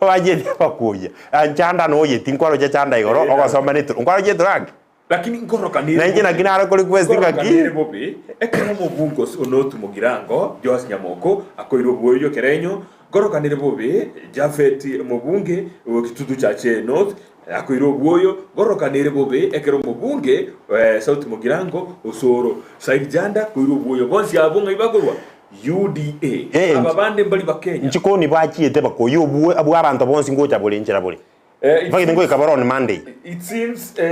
obachiete bakoyia. Chanda noyeti nkwaroche chanda igoro, ogosoma ne etro nkwaroche etraki. Lakini nkoroka nere Na inche bobe, naki nare korequest nkoroka ng'aki. nere bobe, ekero omobunge o North Mugirango, Joash Nyamoko, akoirwa oboerio ekerenyo, nkoroka nere bobe, Japhet omobunge o Kitutu Chache North, akoirwa obwoyo, nkoroka nere bobe ekero omobunge South Mugirango, Osoro Said Janda koirwa obwoyo, bonsi abwo ng'ai bakorwa? UDA. Eh, Aba bande mbari Bakenya. Nchikoni bachiete bakoyia obwo abwo abanto bonsi ngocha bore nchera bore. Eh, it Mpaka seems, ngoika bare on Monday. it seems eh,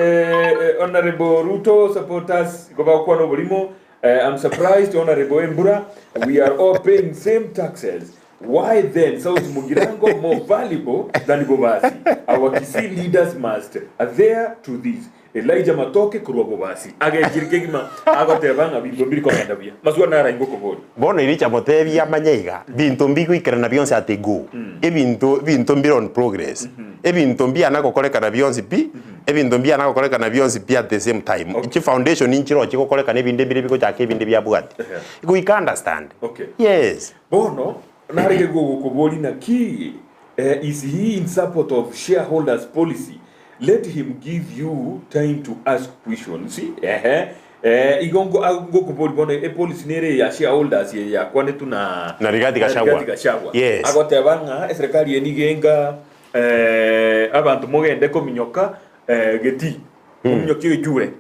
eh, Honorable Ruto supporters igo bagokwana oborimo. Eh, I'm surprised Honorable Embura, we are all paying same taxes. Why then South Mugirango more valuable than Bobasi? Our Kisii leaders must adhere to this. Elijah Matoke korwa Bobasi agechire kegima agoteba ng'a binto mbiri kogenda buya. Maswali naro ingo okoboria. Bono Elija motebie amanye iga, Binto mbigoikerana bionsi at go, ebinto ebinto mbire on progress, ebinto mbiana gokorekana bionsi pi, ebinto mbiana gokorekana bionsi pi at the same time. Okay. Chifoundation nchiroche gokorekana ebinde mbire bigochaka ebinde biabwati. Ehe. Goika understand. Okay. Yes. Bono narenge gogokoboria naki eh, is he in support of shareholders policy Let him give you time to ask questions ehe eh, igo ngo- a- ngokobori bono epolicy nere eye ya shareholders eye yakwanetwe na Na Rigathi na Gachagua. Rigathi Gachagua. Yes. Agoteba ng'a eserikali eye nigo enga eh, abanto mogende kominyoka eh, getii mominyokie echure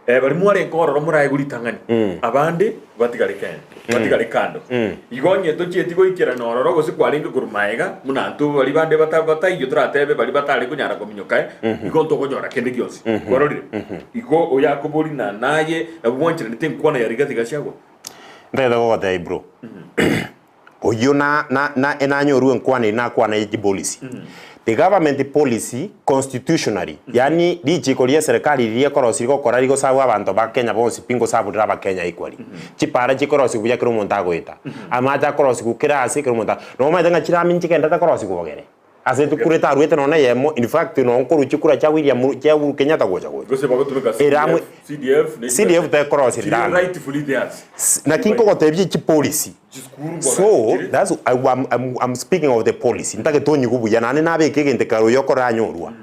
Eh, baria mwarenge ororo moraegwe ritang'ani, abande batigare kende, batigare kando. Igo onye tochieti goikerana ororo gose kwarenge korwa magega, buna intwe baria bande bata bataiyo toratebe baria batare konyara kominyoka eh, igo ntokonyora kende gionsi. Kwarorire? Igo oyakoboria na naye nabwo bwancheranete enkwana ya Rigathi Gachagua. Ntagete gogotebia bro, Oyio na na na enanyorwe enkwana eria nakwana ye chipolicy. The government policy constitutionally, yaani richiko ria eserekari riria rikorosia rigokora rigosabwa abanto ba Kenya bonsi pi ngosaburire abakenya equally. Chipara chikorosigwa buya kera omonto agoeta, amache akorosigwa kera ase kera omonto a nomanyete ng'a chirami nchigenderete korosigwa bogere. Ase chikura etaruete nonya eyemo, in fact nonya nkorwa chikura chia William Ru- chia Uhuru Kenyatta gocha gocha. Gose bagotumeka Ere amwe- CDF, CDF ne CDF tekorosia Chiri ritang'ani. rightfully theirs. S- Naki nkogotebia chipolicy. Chisukuru So, mbwagachire. that's I, I'm, I'm, I'm speaking of the policy. Ntagete onyigwe buya naende nabeke egento kare oyo okoranyorwa.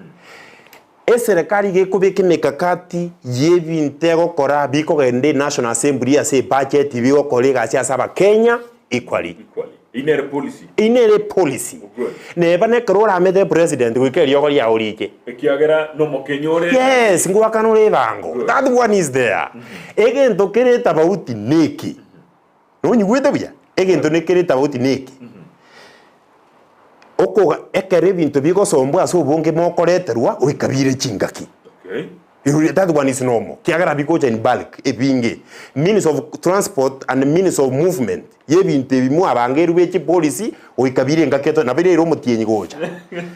Eserekari iga ekobeka emekakati y'ebinto egokora bikogenda eNational Assembly ase ebudget bigokora egasi ase abakenya equally. Equally. Eyio nere policy. Eyio nere epolicy. Good. Neba nekero oramete epresident goika eriogo riao riike. Ekiagera nomokenya ore. Yes, ngoakana ore ebango. Good. That one is there. Egento kere etabauti neke. Nonyigwete buya? Egento nekere etabauti neke. Okoga ekero ebinto bigosombwa ase obonge mokoreterwa goika bire chingaki. Okay. That that one is normal kiagera bigocha in bulk ebinge. Means of transport and means of movement yebinto ebi mwabangeirwe be chipolicy goika bire engaki eto nabo rero omotienyi gocha.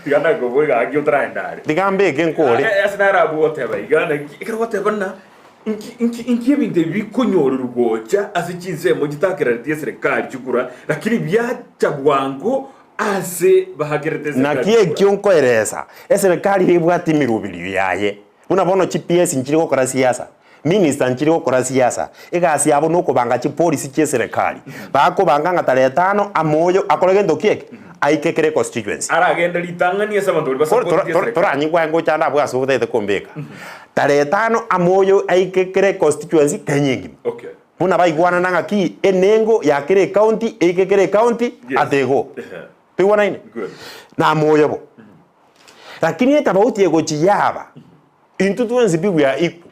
Tiga nakoboe gaki otaragenda are. Tiga mbeke nkore. Ase narabwo goteba iga naki ekero goteba ng'a Inki, inki, inki ebinto ebi bikonyorerwa gocha ase chinsemo chitakerereti eserekari chikura, lakini biacha bwango ase bahakerete eserekari Naki chikura? ekio nkoeresa, eserekari ebwate emeroberio yaye. Buna bono chiPS nchiri gokora siasa, minister nchiri gokora siasa, egasi yabo nokobanga chipolicy chieserekari. Bakobanga ng'a tarehe tano amo oyo akore gento ki eke? Aike kera econstituency. Aragende ritang'ani ase abanto baria basapoteti eserekari. Toranyigwe aye ngocha ande abwo ase otagete kombeka. Tarehe etano amo oyo aike kera econstituency Kenya engima. Okay. Buna baigwanana ng'a ki enengo ya kera ecounty eike kera ecounty Yes. ate igo. Ehe. Toigwanaine? Good. Na amo oyo bo. Lakini etabauti egochi yaba, intwe twensi pi we are equal.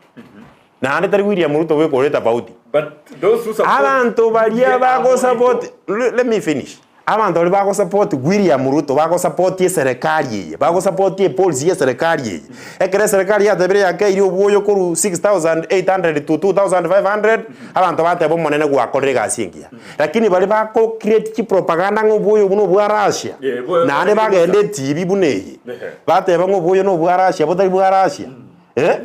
Naende tari William Ruto bweka ore etabauti. But those who support Abanto baria UDA amo bagosupport Ruto. le- let me finish. Abanto baria bagosupport William Ruto bagosupport eserekari eye, bagosupport epolicy ya eserekari eye. Ekero eserekari yatebire yakeirie obwoyo korwa 6800 to 2500, abanto bateba omonene gwakorire egasi engiya. Lakini baria bako create chipropaganda ng'a obwoyo obwo nobwa Russia, Yeah, bo- naende bagenda etibi buna eye, Ehe. bateba ng'a obwoyo nobwa Russia botari bwa Russia. Eh?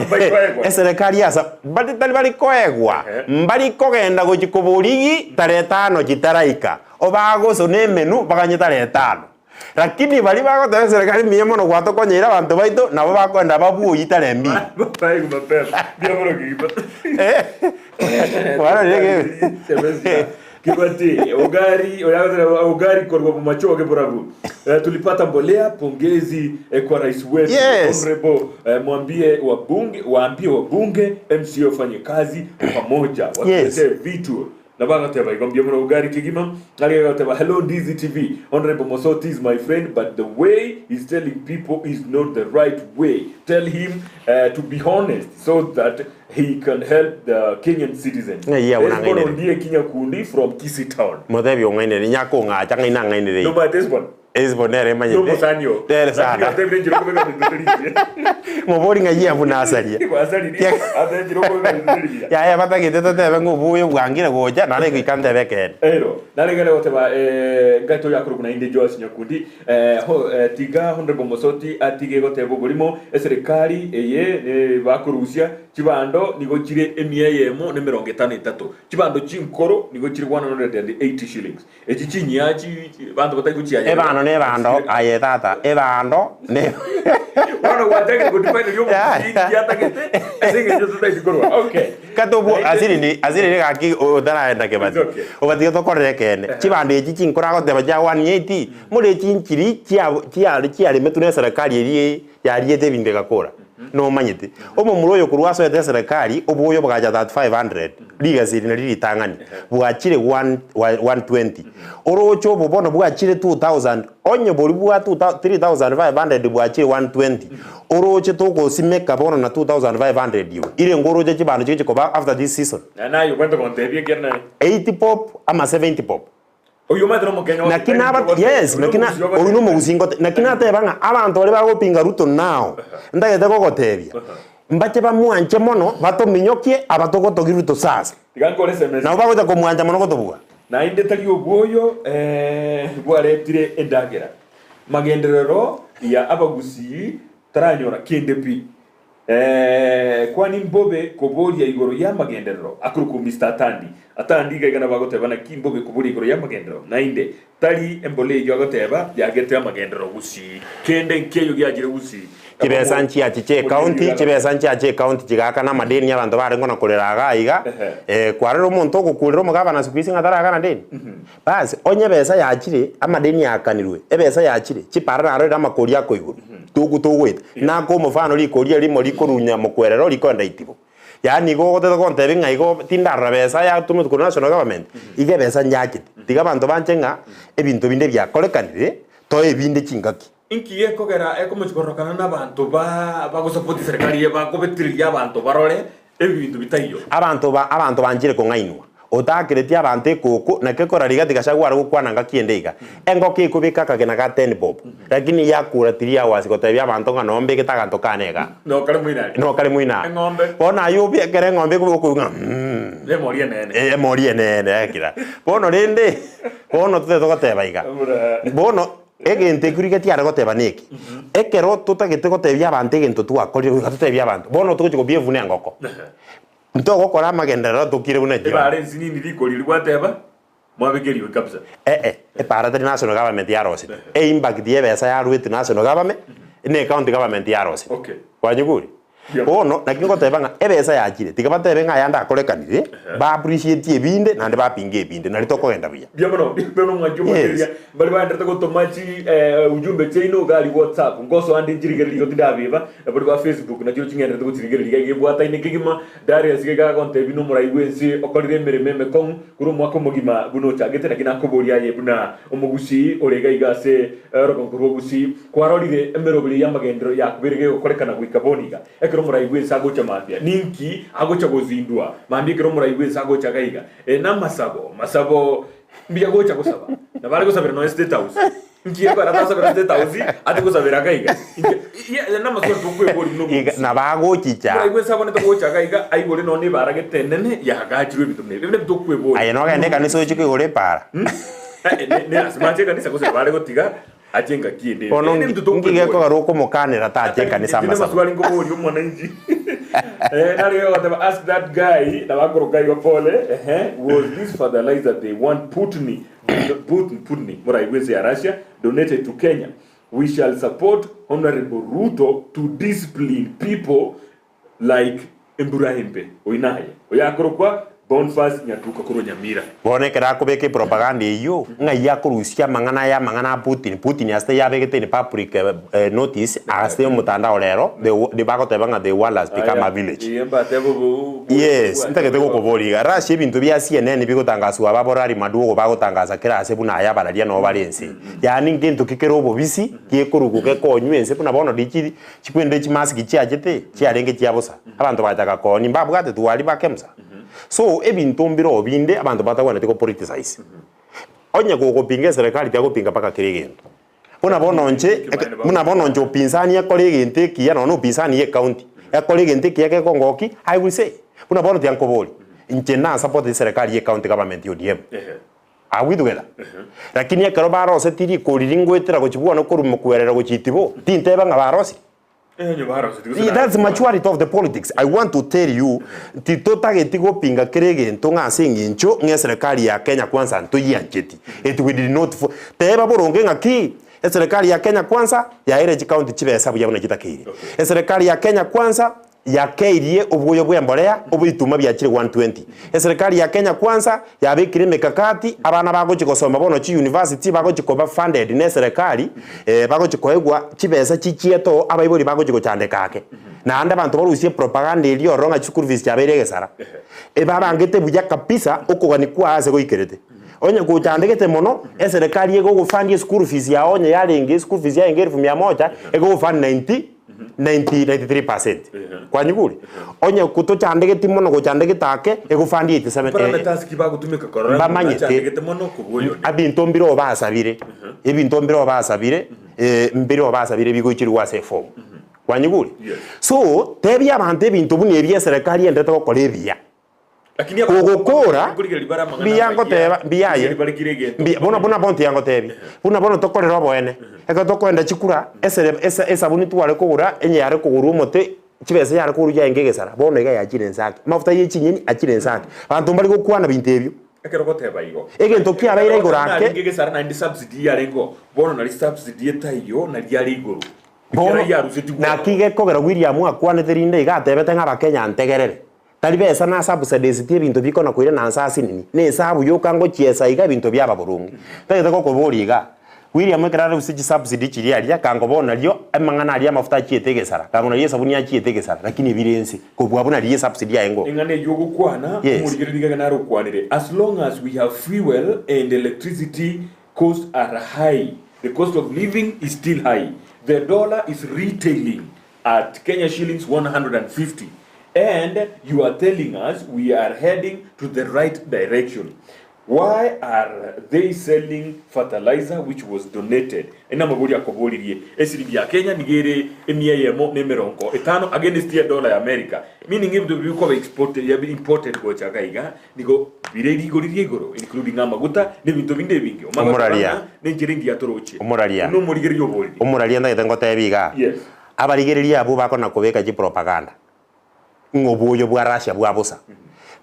Baikoegwa. Eserekari asa bari tari bari koegwa Ehe. mbari kogenda gochi koborigi tarehe tano chitaraika obagosona emenu baganye tarehe tano lakini bari bagoteba eserekari mbuya mono gwatokonyeire abanto baito nabo bakoenda babwoyi tarehe mbili Baigwa mapema. Mbuya mono kegima. Eh, kwarorire Semesia. Kibati, Ogari, oyagotere Ogari korwa Bomachoge Borabu. Eh, tulipata mbolea, pongezi eh, kwa rais wetu. Yes. Honorable, eh, mwambie wabunge, waambie wabunge MCA wafanye kazi pamoja. Watuletee vitu. Na bagateba igombia muno Ogari kigima. Nari gateba hello Ndizi TV. Honorable Mosoti is my friend but the way he's telling people is not the right way. Tell him uh, to be honest so that he can help the Kenyan citizens. Yeah, yeah, This unang'ainere. one Ondie Kinyakundi from Kisii Town. Motebi ong'ainere nyakong'acha ng'ai nang'ainerei. No, but this one. Esi nere emanyete. No musanio. Nere sana. Lakini njiro kubeka bintu Mobori ng'ai abwo nasaria. Kwasariri. Ate njiro kubeka bintu Yaya batagete totebe ng'a obuya bwangire gocha nare goika ntebe ekeene. Ero, naregere goteba eh, ngaito yakorokwa naende Joash Nyakundi eh, ho, eh, tiga Honorable Mosoti atige goteba oborimo eserikari eye eh, bakorusia chibando nigo chire emia eyemo na emerongo etano etato chibando chinkoro nigo chire 180 shillings Echi chinyia chi chi banto batari gochiayerera. Ebando na ebando aye tata ebando ne Bono gwachakire godefine oria omogusii inki atagete ase eng'encho totaeti korwa. Okay. Katobu Naende asiriri asiriri gaki otaraenda kebati It's okay. obatige tokorere ekeene chibando echi chinkoro agoteba chia 180 more echi nchiri chia chiare chiaremetwe na eserekari eria yariete ebinto egakora Nomanyete, omomura oyo korwa asoete eserekari, oboyo bogacha 3500, rigesa eri nario ritang'ani, bwachire 120. Oroche obo bono bwachire 2000, onye boria bwa 3500 bwachire 120, oroche togosimeka bono na 2500 igo, irenge oroche chibando chigochia koba after this season? Naende aye obwenerete gontebia ekiagera naye. 80 bob ama 70 bob. Oyio omanyete nomokenya ote, Naki tari naba ogote, yes, oyio naki na nomogusii ogote. oyio nomogusii ngote naki nateba ng'a abanto baria bagopinga Ruto now, ntagete gogotebia, mbache bamwanche mono batominyokie aba togotogia Ruto sasa. Tiga nkore SMS. Nabo bagocha komwancha mono gotobua. Naende tari obwoyo eh, bwaretire endagera. Magenderero ya abagusii taranyora kende pi. Eeh kwani mbobe koboria igoro y'amagenderero akorokwa Mister Atandi. Atandi iga iga nabo agoteba naki mbobe koboria igoro y'amagenderero naende tari embole eyio agoteba yagete amagenderero gusii. Kende nkeiyo giachire gusii. Chibesa nchiachiche ecounty, chibesa nchiache ecounty chigaakana amadeni abanto bare ngona korera iga iga, kwarora omonto ogokurera omogabana siku hizi ng'a tarakana deni. Basi onye ebesa yachire, amadeni aakanirwe, ebesa yachire, chipara narorire amakori akoigorwa, togo togoeta. Nake omofano rikori erimo rikorunya mokwerero rikoenda itibo. Yaani igo ogoteta gontebia ng'a igo tindarora besa yatomete korwa national government, iga ebesa njachete. Tiga abanto banche ng'a ebinto binde biakorekanire, toe ebinde chingaki. Inki gekogera ekomochia kororokana nabanto ba bagosapoti serikali eye bakobetireria abanto barore ebinto bitaiyo? Abanto ba abanto banchire kong'ainwa. Otakereti abanto ekoko, naki ekora riga tigacha gware gokwana ngaki ende iga. Engoko ekobeka akagena ga ten bob, lakini yakura three hours gotebia abanto ng'a noo mbegete aganto kane igaa. Nokare moino aria. Nokare moino aa. Eng'ombe. Bono aye obe ekero eng'ombe ekoba okoigwa ng'a mm. Emori enene. Eh, emori enene ekira. Bono rende, bono totete goteba iga. Bono Egento ekio riria tiare goteba neke, ekero totagete gotebia abanto egento twakorire, goika totebie abanto, bono togochia kobia buna engoko. Ntogokora amagenderero tokire buna jioni. Ebara ensinini rikori riria gwateba, mwabeka eriogi kabisa. Eh-eh, ebara tari national government yarosete. Eimpact y'ebesa yarwete national government, ne county government yarosete. Okay. Kwanyigure? Bono naki ngoteba ng'a ebesa yachire, tiga batebe ng'a ayande akorekanire, ba appreciate ebinde naende bapinge ebinde, nario tokogenda buya. Mbuya mono, mbuya mono mwanche Yes. omoteria. Mbare baenderete gotoma chi eh, ujumbe chiaino iga aria WhatsApp. Ngosoa nde nchirigereria igo tindabeba, na baria ba Facebook nachio ching'enderete gochirigereria iga iga ebwataine kegima. Darius iga iga agontebia nomorai bw'ense okorire emeremo emekong'u korwa omwaka omogima buna ochagete naki nakoboria aye buna omogusii ore iga iga ase orogongo rwa Gusii. Kwarorire emeroberi y'amagenderero yakubeire gegokorekana goika bono iga, ekero omorai bw'ense agocha mambia, ninki agocha gozindua mambia ekero omorai bw'ense agocha iga iga? Ee, namasabo, masabo mbuya gocha gosaba. Nabo are gosabera nonya State House. Inki gekogera atasabera State House, ate gosabera iga iga? Inki, ye, namaswali tokweboria buna Iga, omogusii. nabo agochicha. Omorai bw'ense abonete gocha iga iga, aigore nonya ebara gete enene yaagachirwe ebinto buna ebi. Ebi nabio tokweboria Aye buna nogende ekanisa omogusii. oche koigora epaara. Eh, ne, ne lasima ache ekanisa gose nabo are gotiga Ache engaki ende. Bono Ere ebinto nki tokweboria. gekogera okomokanera tache ekanisa Inche amasabo? namaswali nkoboria omwananchi. Eh, nare goteba ask that guy na bakoroka igo pole ehe was this fertilizer they want Putni Putin Putni morai bwense ya Russia donated to Kenya we shall support honorable Ruto to discipline people Like embura embe, oyio naye oyakorokwa Bonfas Nyatuka korwa Nyamira. Bono ekero akobeka epropaganda eyio, ng'ai akorusia amang'ana aya amang'ana a Putin, Putin ase yabegete in public notice ase omotandao rero, the the bagoteba ng'a the world has become a village. Yes, ntagete gokoboria iga, Russia ebinto bia CNN bigotangaswa aba borari maduogo bagotangasa kera ase buna aya abararia noo bare ense. Yaani ngento ki kere obobisi, gekorugu gekonywa ense buna bono richi Chikwende chimasiki chiachete chiarenge chia bosa, abanto bagachaka koonia, mbabwate twari ba KEMSA. So ebinto mbiroo binde abanto batagwenereti go politicize. Onye gogopinga eserekari tiagopinga mpaka kera egento. Buna bono inche, buna bono inche upinzani ekore egento ekiya nonya na upinzani ya ecounty, ekore egento ekiya gekongokia, I will say. Buna bono tiga nkoborie, inche na support eserekari ya ecounty government ya ODM. Are we together? Lakini ekero baroseti rikori ringoetera gochia bwono korwa mokwerera gochia itibo, tinteba ng'a barosire. That's maturity of the politics. I want to tell you, titotageti gopinga kera egento ng'a ase eng'encho ng'a eserekari ya Kenya Kwanza ntoyiancheti. Eti we did not fo teba boronge ng'a ki, eserekari ya Kenya Kwanza yaeire chicounty chibesa buya buna chitakeire. Eserekari ya Kenya Kwanza Yakeirie obwoyo bw'embolea obw'ebituma biachire 120. Eserikari ya Kenya Kwanza yabekire emekakati abana bagochia gosoma bono chiuniversity bagochia koba funded n'eserekari eh, bagochia koegwa chibesa chichiete oo abaibori bagochia gochandeka ake. Naende abanto barusie propaganda eria ororo ng'a chischool fees chiabeire egesara. Ebabangete buya kabisa okogania kwaye ase goikerete. Onye gochandegete mono, eserekari egogofund eschool fees yao onye yarenge eschool fees yarenge elfu mia moja, egogofund 90 90 93%. Kwanyigure? Onye tochandegeti mono gochandegete ake, egofund 87 eh, Parameters ki bagotumeka korora ng'a mbamanyete nachandegete mono kobua oyonde? ebinto mbire obasabire, ebinto mbire obasabire, eh, mbire obasabire bigoicherigwa ase eform. Kwanyigure? Yes. So, tebia abanto ebinto buna ebi eserekari endete gokora ebiya. Lakini abanto Kogokora, nkorigereria bare amang'ana mbuya amaya, ngoteba, mbuya aye, nkorigereria bare kera egento. mbuya, bono buna bono tiga ngotebi, buna bono tokorera oboene, ekero tokoenda chikura, esere esa esabuni tware kogora, enye yare kogorwa omote. Chibesa yare korwa yaenge egesara, bono iga yachire ense ake. Amafuta ye chinyeni achire ense ake. Abanto mbari gokwana binto ebio. Ekero ogoteba igo. Egento kiabeire igoro ake. Narenge egesara naende subsidy yarengeo, bono nari subsidy etaiyo nari yare igoro. Bono, Ekero yarusetigwe naki ororo. gekogera William akwanete rinde iga atebete ng'a Abakenya ntegerere. Tari besa na subsidizeti ebinto bikona koira na nse asinini, na esabu yoka ngochiesa iga ebinto biaba boronge. Ntagete gokoboria iga, William ekero arusie chisubsidy chiria aria, kango bono nario amang'ana aria amafuta achiete egesara, kango nario esabuni achiete egesara, lakini ebire ense, kobua buna riria esubsidy yaye ngo. Eng'ana eyio ogokwana, Yes. omorigereria iga naro okwanire, As long as we have fuel and electricity costs are high, the cost of living is still high, the dollar is retailing at Kenya shillings 150 and you are telling us we are heading to the right direction. Why are they selling fertilizer which was donated? Aya namabori akoboririe. Esiringi ya Kenya nigo ere emia eyemo na emerongo etano against edola ya America. Meaning ebinto biria bikoba exported, imported gocha iga iga nigo bire rigori ria igoro including amaguta na ebinto binde ebinge. Omanye goteba Omoraria. ng'a nenchera engiya toroche. Omoraria. Buna omorigereria oboririe. Omoraria ntagete ngotebi igaa. Yes. Abarigereria abwo bakona kobeka chipropaganda ng'a oboyo bwa Russia bwa bosa.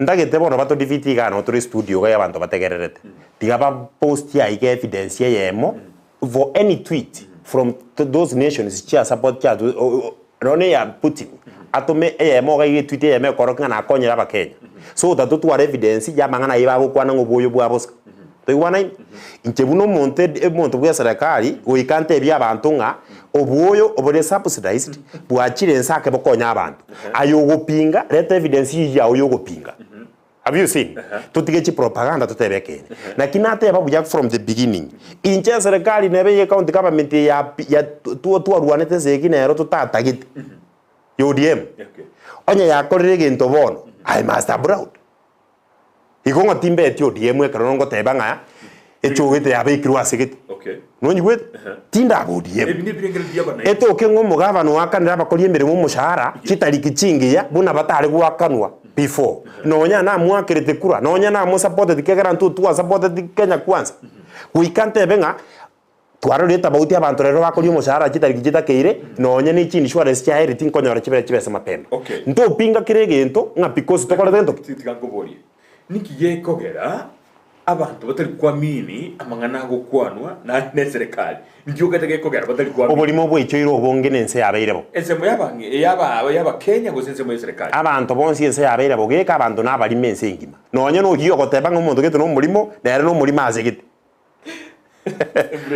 Ntagete bono bato defeat igaa nabo tore studio igaa abanto bategererete. Tiga ba post aiga evidence eyemo for any tweet from those nations chia support chia nonya eya Putin atome eyemo iga iga etweet eyemo ekorokia ng'a nakonyire abakenya. So tatotwara evidence ya amang'ana ayio bagokwana ng'a oboyo bwa bosa. Toigwanaine? Inche buna omonto ed omonto bwa eserekari, goika ntebie abanto ng'a obwoyo obore subsidized, bwachire ense ake bokonye abanto. Aye ogopinga, reta evidence eyio yao ya ogopinga. Have you seen? Totige chipropaganda totebe ekeene. Naki nateba buya from the beginning, inche eserekari nebe ye county government eye ya ya twa twarwanete esegi nero totatagete, ya ODM, onye yakorire egento bono, I must abroad. Igo ng'a timbeti ODM ekero ngoteba ng'a echogete yabekirwe ase gete. Okay. Nonyigwete? Tindaba ODM. Ebi nebirengererio bi'abanene. Etoke ng'a omogavana oakanire abakori emeremo omoshahara chitariki chingiya buna batare goakanwa before. Nonya namoakerete kura, nonya namosapoteti kiagera intwe twasapoteti Kenya Kwanza. Goika ntebe ng'a Twarorire etabauti abanto rero bakoria omoshahara chitariki chitakeire, nonya ne chiinsurance chia health tinkonyora chibere chibesa mapema. Okay. Ntopinga kera egento ng'a because tokorete gento ki? Tiga nkoborie, Niki gekogera abanto batari kuamini amang'ana agokwanwa na neserekari? Nki ogete gekogera batari kuamini? Oborimo bwaichoire obonge na ense yabeire bo. Ensemo y'abang'e ey'aba y'Abakenya gose ensemo y'eserekari? Abanto bonsi ense yabeire bo geka abanto nabarimo ense engima. Nonya noyio ogoteba ng'a omonto gete nomorimo, nere nomorimo ase gete.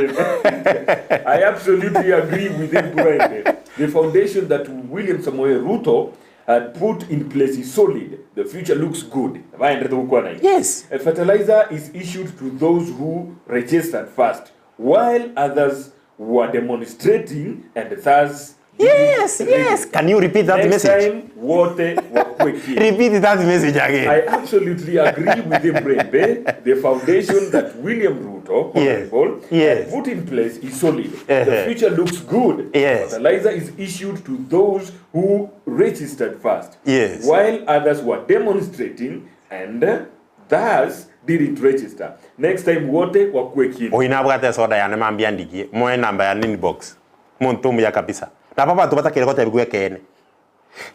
I absolutely agree with him Burainde. The foundation that William Samoei Ruto had put in place is solid. The future looks good. Baenderete gokwana iga. Yes. A fertilizer is issued to those who registered first, while others were demonstrating and thus Yes, yes. Can you repeat that Next message? time wote wakue kini. Repeat that message again. I absolutely agree with him, Brembe. The foundation that William Ruto, Yes, Honorable, yes. had put in place is solid. Uh-huh. The future looks good. Yes. Fertilizer is issued to those who registered first. Yes. While others were demonstrating and uh, thus didn't register. Next time wote wakue kini. Oyo nabwate esoda yane mambia ndigie moe enamba yane inbox. Omonto omuya kabisa. Nabo abanto batakeire gotebigwa ekeene.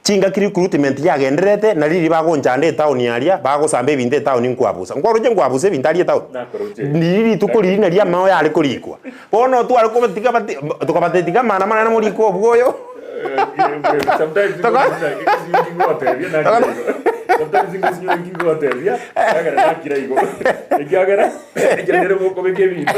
Chingaki recruitment yagendererete, na riria bagonchanda etown aria, bagosamba ebinto etown nkwabusa. Nkwaroche nkwabusa ebinto aria etown? Nakoroche. Riria rituko riria nario amao yare korikwa. Bono tware kobatiga bati tokabatebia tiga amana amanene morikwe obwo oyo. Sometimes Toka- Sometimes ingosinyo ngigotebia, ekiagera nakira igo. Ekiagera, ekiagera nere bokobeka ebinto.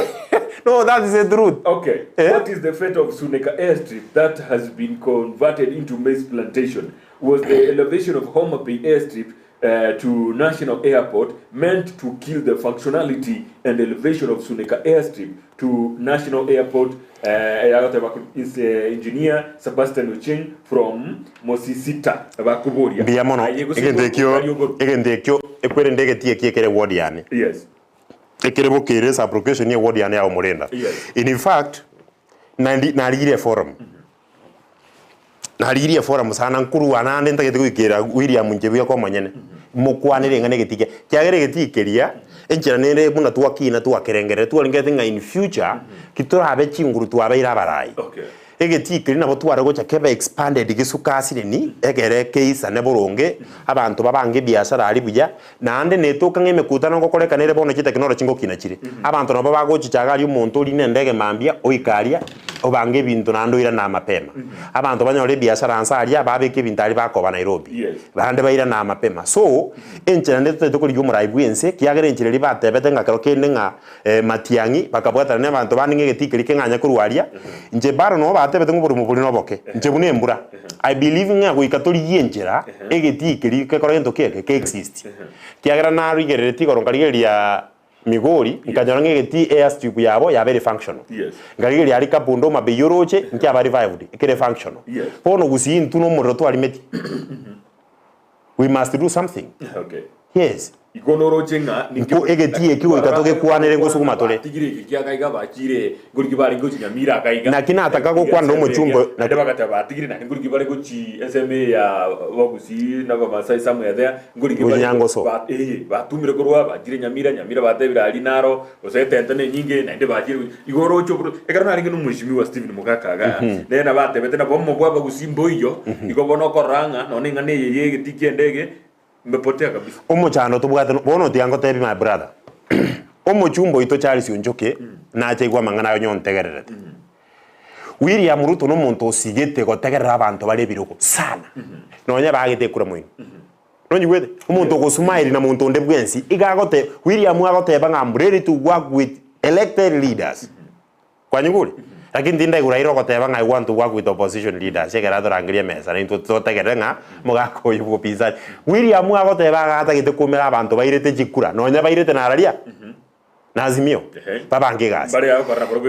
No, that is the truth. Okay. Eh? What is the fate of Suneka Airstrip that has been converted into maize plantation? Was the elevation of Homa Bay Airstrip uh, to national airport meant to kill the functionality and elevation of Suneka Airstrip to national airport? Uh, agoteba is, uh, engineer Sebastian Ocheng from Mosisita bakuboria. Mbuya mono. Aye, gose Egento ekio, gokari ogo- egento ekio, ekwerende egetii eki ekere ward yane. Yes. Ekerebo kere sublocation ye ward yane ya Omorenda. Yes. In fact, nandi narigirie eforum. Narigirie eforum sana nkorwa naende ntagete goikera William inche buya komonyene. Mokwanere ing'ana egetii kia, kiagera egetii keria, enchera nere buna twakina twakerengereri twarengereti ng'a in future, ki torabe chinguru twabeire abarai. Okay. Egetii keria nabo tware gocha kebe expanded gesuke asireni, egere keisane boronge, abanto babange ebiasara aria buya, naende netoka ng'a emekutano ngokorekana ere bono chitechnology ngokina chire. Abanto nabo bagochicha iga aria omonto orine endege mambia, oike aria, obange ebinto naende oirane mapema. Abanto banyore ebiasara nse aria, babeke ebinto aria bakoba Nairobi, bande bairane mapema. So, enchera nde totaete korigia omorai bwa ense, ekiagera enchera eria batebete ng'a kero kende ng'a Matiang'i, bakabwatana na abanto bande ng'a egetii keria keng'anya korwa aria. Inche bado nabo batebete ng'a oborimo boria noboke. Inche buna embura, I believe ng'a goika torigie enchera egetii keria gekore gento ki eke, ke exist. Ekiagera narigereretie igoro nkarigereria Migori, nkanyora ng'a egetii airstrip yabo yabeire functional. Nkarigereria aria Kabondo Homa Bay oroche, nkiaba revived, kere functional. Bono gusii intwe na omorero twarimetie. We must do something. Okay. Yes. Igo noroche ng'a ninki Nko egetii eki goika togekwanere ngosuguma tore. Batigire eke kia gaiga bachire ngoriki barenge gochi Nyamira gaiga. Naki nataka gokwana na omochumbe Naende naki bagateba batigire naende ngoriki bare gochi ensemo eye ya Abagusii na Abamasai somewhere there ngoriki Gochi bare Nyangoso. ba eh batumire korwa bachire Nyamira Nyamira batebire aria naro gose etente ne enyinge naende bachire gochi igo oroche oboro ekero narenge na omweshimiwa Stephen Mogaka igaa nere nabo atebete nabo obomo bwa Abagusii mboiyo igo bono okorora ng'a nonye eng'ana eye ye egetii kia endege Mbepotea kabisa. Omochando tobwate no bono tiga ngotebi my brother omochumba oito Charles Onchoke nache aigwe amang'ana aye onye ontegererete. William Ruto nomonto osigete gotegerera abanto bare ebirogo sana nonye baagete ekura moino. Nonyigwete? Omonto ogosmile na monto onde bwensi iga agote William agoteba ng'a am ready to work with elected leaders. Kwanyigure? Lakini tindaigure aire ogoteba ng'a I want to work with opposition leaders ekero atorangerie emesa naintwe totegerere ng'a omogaka oyo bwa upinzani. William agoteba iga atagete koumera abanto bairete chikura nonya bairete nararia na Azimio babange egasi.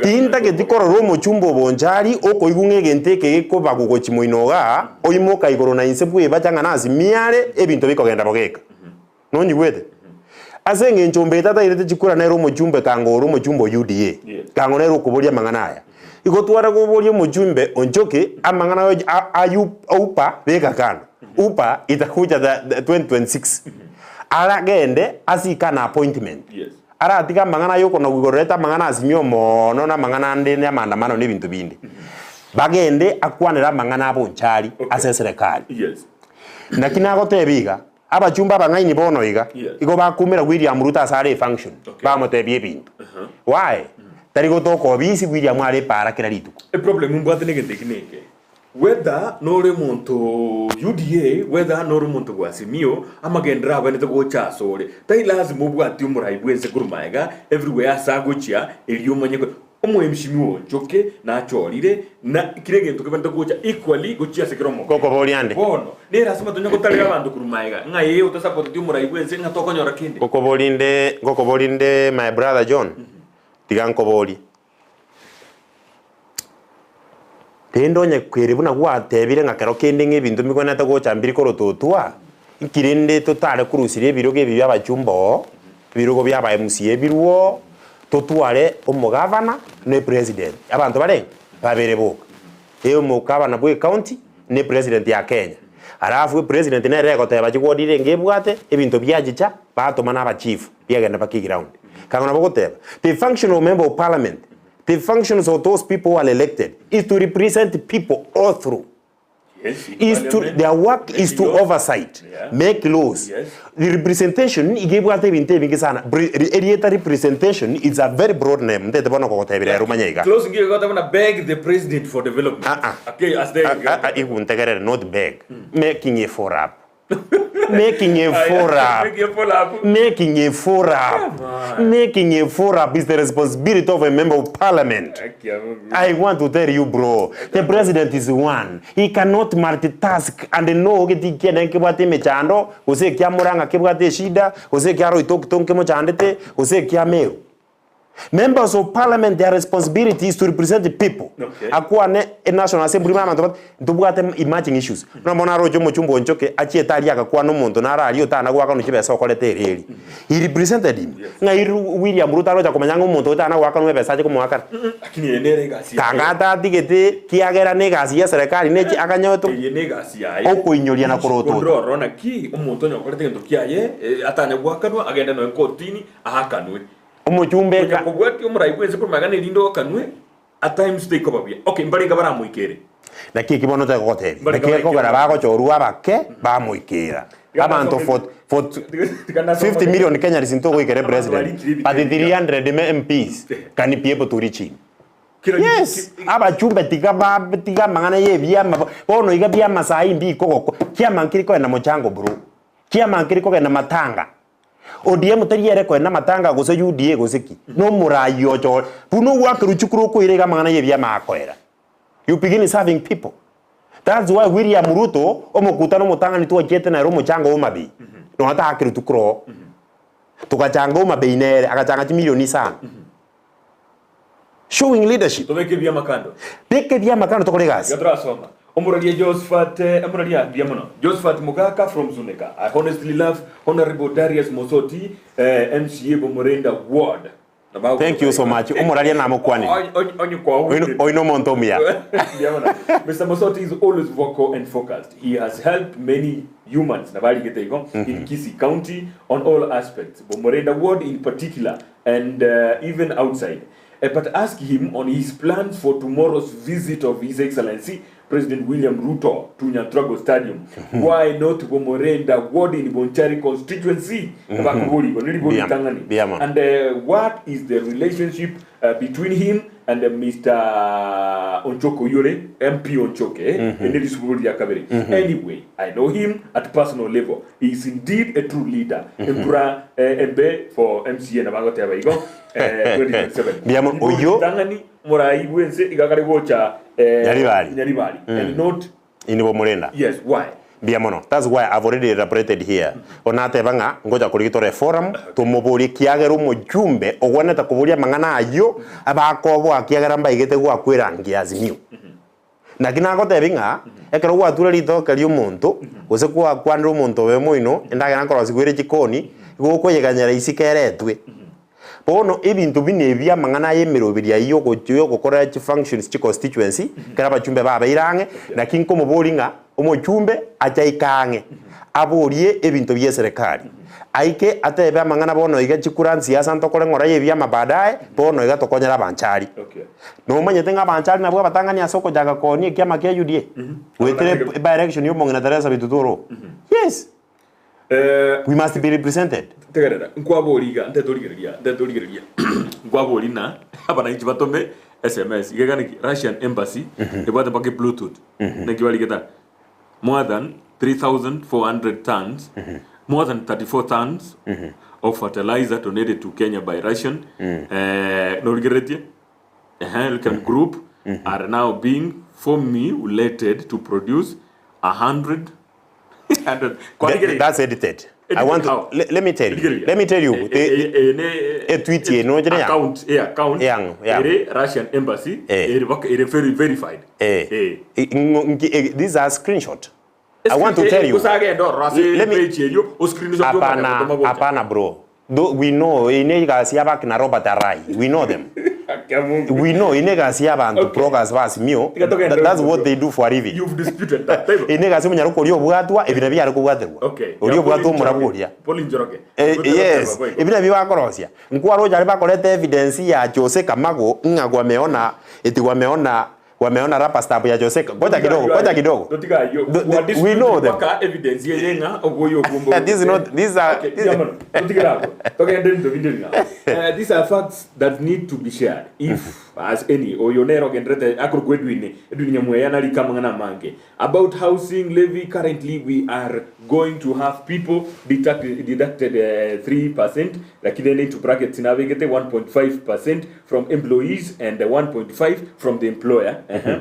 Tintageti korora omochumba obonchari okoigwa ng'a egento eke gekobagwa gochia moino igaa oimoka igoro na inse bwebacha ng'a na Azimio are ebinto bikogenda bogeka. Nonyigwete? Ase engencho Ombeta atairete chikura nere omochumbe kang'o ore omochumbe o UDA, kang'o nere okoboria amang'ana aya. Igo tware koboria omochumbe Onchoke amang'ana ayo a a U UPA beka kando. UPA itakuja the the 2026. Aragende asike an appointment. Aratige amang'ana aya okonagwa igoro reta amang'ana asimie omoono na amang'ana ande na amaandamano na ebinto binde. Bagende akwanere amang'ana abonchari ase eserekari. Naki nagotebia iga, Abachumba abang'aini bono iga, igo bakoumera William Ruto ase are efunction, bamotebia ebinto. Why? Tari gotoka obisi William are epaara kera rituko. Eproblem mbwate negento eki neke, whether nore omonto UDA, whether nore omonto bwa Azimio, amagenderero abwenerete gocha asore. Tari lazima obwatie omorai bwense korwa magega, everywhere ase agochia, erio omanye ko. Omoemshimiwa onchoke nachorire, na kera egento kebanete gocha equally gochia ase kera omokenya. Ngokoboria nde. Bono, nerasima tonya gotarera abanto korwa magega, ng'a ee otasapoteti omorai bw'ense ng'a tokonyora kende. Ngokoboria nde, ngokoboria nde my brother John, tiga nkoborie. Rende onye kere buna gwatebire ng'a kero kende ng'a ebinto mbigwenerete gocha mbiri korototwa, inki rende totare korusiria ebirogo ebi bia abachumba oo, ebirogo bia aba MCA birwe oo, totware omogavana na epresident, abanto barenge? Babere boka. Ee omogavana bwa ecounty na epresident ya Kenya. Alafu epresident nere egoteba chiward renge ebwate, ebinto biachicha, batoma na abachief, biagenda mpaka eground. Kang'o nabo ogoteba, the function of member of parliament, the functions of those people who are elected is to represent people all through. Yes, in Is to, parliament, their work make is to laws. oversight, Yeah. make laws. Yes. The representation iga ebwate ebinto ebinge sana. Bre- ri- Erieta representation is a very broad name. Ntete bono kogotebera ere omanye iga. Close ngiye goteba na beg the president for development. Ah, ah. Okay, as there Ah, ah, ah, igu ntegerere, not beg. Making a follow up. Making a follow up. Making a follow up. Making a follow up. Come on. Making a follow up is the responsibility of a member of parliament. I want to tell you bro, the president is one. He cannot multitask and know geti kiane nkebwate emechando, gose ekia Murang'a kebwate eshida, gose ekia Loitoktok nkemochandete, gose ekia Meru. Members of parliament their responsibility is to represent the people. Okay. Akwane e National Assembly buna abanto bat ntobwate emerging issues. Buna bono aroche omochumba onchoke achiete aria agakwana omonto naro aria otana goakanwa chibesa okorete ereri. He represented him. Ng'ai Ru William Ruto arocha komanya ng'a omonto otana goakanwa ebesa ache komoakana. Lakini eye nere egasi yaye. Kanga atatigete kiagera na egasi ya eserekari nechi akanyoto Eye negasi yaye. okoinyoria na korotota. Kondire ororo naki omonto onye okorete egento kiaye eh, atanya goakanwa agende noe kotini aakanwe. Omochumba Konya eka kobwatia omorai bwense korwa magana erinde oakanwe. At times teikoba buya. Okay, mbarenge baramoikere. Naki eki bono tari gogotebia, Mbarenge naki gekogera baraikere. bagochorwa abake bamoikera. Tiga Abanto nasome for, for tiga nasome 50 million Kenyans ntogoikera Abanto president, barikire but ebitebe biabo. 300 MPs can be able to reach him. Kera Yes, abachumbe tiga ba tiga amang'ana ya ebiama bono iga biama saii mbikogokwa, kiama nkeri kogenda mochango bro, kiama nkeri kogenda matanga. ODM teri ere koenda amatanga gose UDA gose ki, nomorayi ocha buna ogwakerwa chikura okoira iga amang'ana ya ebiama akoera. You begin serving people. That's why William Ruto omokutano omotang'ani twachiete nere omochango Homa Bay, nonya taakerwe kura oo. Togachanga Homa Bay nere, agachanga chimilioni isano. Showing leadership. Tobeke ebiama kando. Beka ebiama kando tokore egasi. Iga torasoma. Omoraria Josephat, omoraria mbuya mono. Josephat Mogaka from Suneka. I honestly love Honorable Darius Mosoti, eh, MCA Bomorenda Ward. Thank you so much. Omoraria namokwanire. Onye kwaumire. Oino omonto omuya. Mbuya mono. Mr. Mosoti is always vocal and focused. He has helped many humans, nabarigete igo, in Kisii County on all aspects. Bomorenda Ward in particular and even outside. But ask him on his plans for tomorrow's visit of His Excellency President William Ruto to Nyantrago Stadium. Why not Bomorenda Ward in Bonchari constituency? Bakobori igo neribo Mbuya- ritang'ani. mbuya mono. And what is the relationship between him and Mister Onchoke oyore MP Onchoke? Eri nerisubo ria kabere. Anyway, I know him at personal level. He is indeed a true leader. Enkura embe for MCA nabo agoteba igo 2027. Mbuya mono. Ribori Oyio- ritang'ani morai bwense iga akare gocha Nyaribari. Nyaribari and not Inwe bomorenda. yes why? Mbuya mono. That's why I've already elaborated here. Bono nateba ng'a ngocha korigia tore eforum tomoborie kiagera omojumbe ogwenerete koboria amang'ana ayio abakoboa kiagera mbaigete goakwa erangi ya Azimio. Naki nagotebi ng'a ekero gwature ritoke ri'omonto, gose gwakwanire omonto obe moino, endagera nkorosigwa ere chikoni, igo okoyeganyera isiko eretwe. Bono ebinto buna ebi amang'ana aya emeroberi ayio ogochia ogokora chifunctions chi constituency, ekero abachumbe babeire ang'e, naki nkomoboria ng'a omochumbe ache aike ang'e, aborie ebinto bia eserekari, aike atebe amang'ana bono iga chikura nsiasa ntokore ng'ora ya ebiama baadaye, bono iga tokonyere abanchari. Nomanyete ng'a abanchari nabwo abatang'ani ase okochaka koonia ekiama kia UDA? Goetera by-election y'omong'ina Teresa Bitutu oro. Yes. We must be represented. Tegerera, nkwabori iga, ntete origereria, ntete origereria, nkwabori na abananchi batome SMS, iga iga naki Russian Embassy ebwate mpaka ebluetooth, naki barigete aa, more than 3400 tons, more than 34 tons of fertilizer donated to Kenya by Russian, eh, norigereretie? Ehe, group are now being formulated to produce a hundred Th- that's edited. I want to, let, let me tell you. Let me tell you. The, the, tweet ye, no, jene yang. account eh account Yang, yang. ere Russian embassy Eh. ere baka ere very verified eh, eh eh, ngo- ngi- eh, these are screenshot. I want to tell you. Kusagenda orase Let me- page eyo o screenshot Hapana, hapana bro. Though we know ine gasi abakina Robert Arai. We know them. We know ine gasi abantu Okay. bloggers ba Azimio. Tiga togende That, that's huko. what they do for a living. You've disputed that. Taibo. Ine gasi omunyara okoria obwatwa ebi nabio yare kobwaterwa. Okay. Oria obwatwa omorabu oria. Pauline Njoroge. Eh, yes, ebi nabio bakorosia. Nkwaroche aria bakoreta evidence ya Jose Kamago ng'a wameona eti wameona wameona rubber stamp ya Jose Ngoja kidogo, ngoja kidogo. Totiga ayio. The- the- we know them. Mpaka evidence yeye ng'a ogoyo okumbo. This is not- these are- Okay, yeah, man. Totigera hapo. Togende ndo binde ng'a. Eh, these are facts that need to be shared if as any oyo nero genderete akorokwa Edwin Edwin Nyamweya narika amang'ana amange About housing levy currently we are going to have people deduct, deducted uh, 3% lakini then into brackets nabegete 1.5% from employees and 1.5 from the employer uh -huh.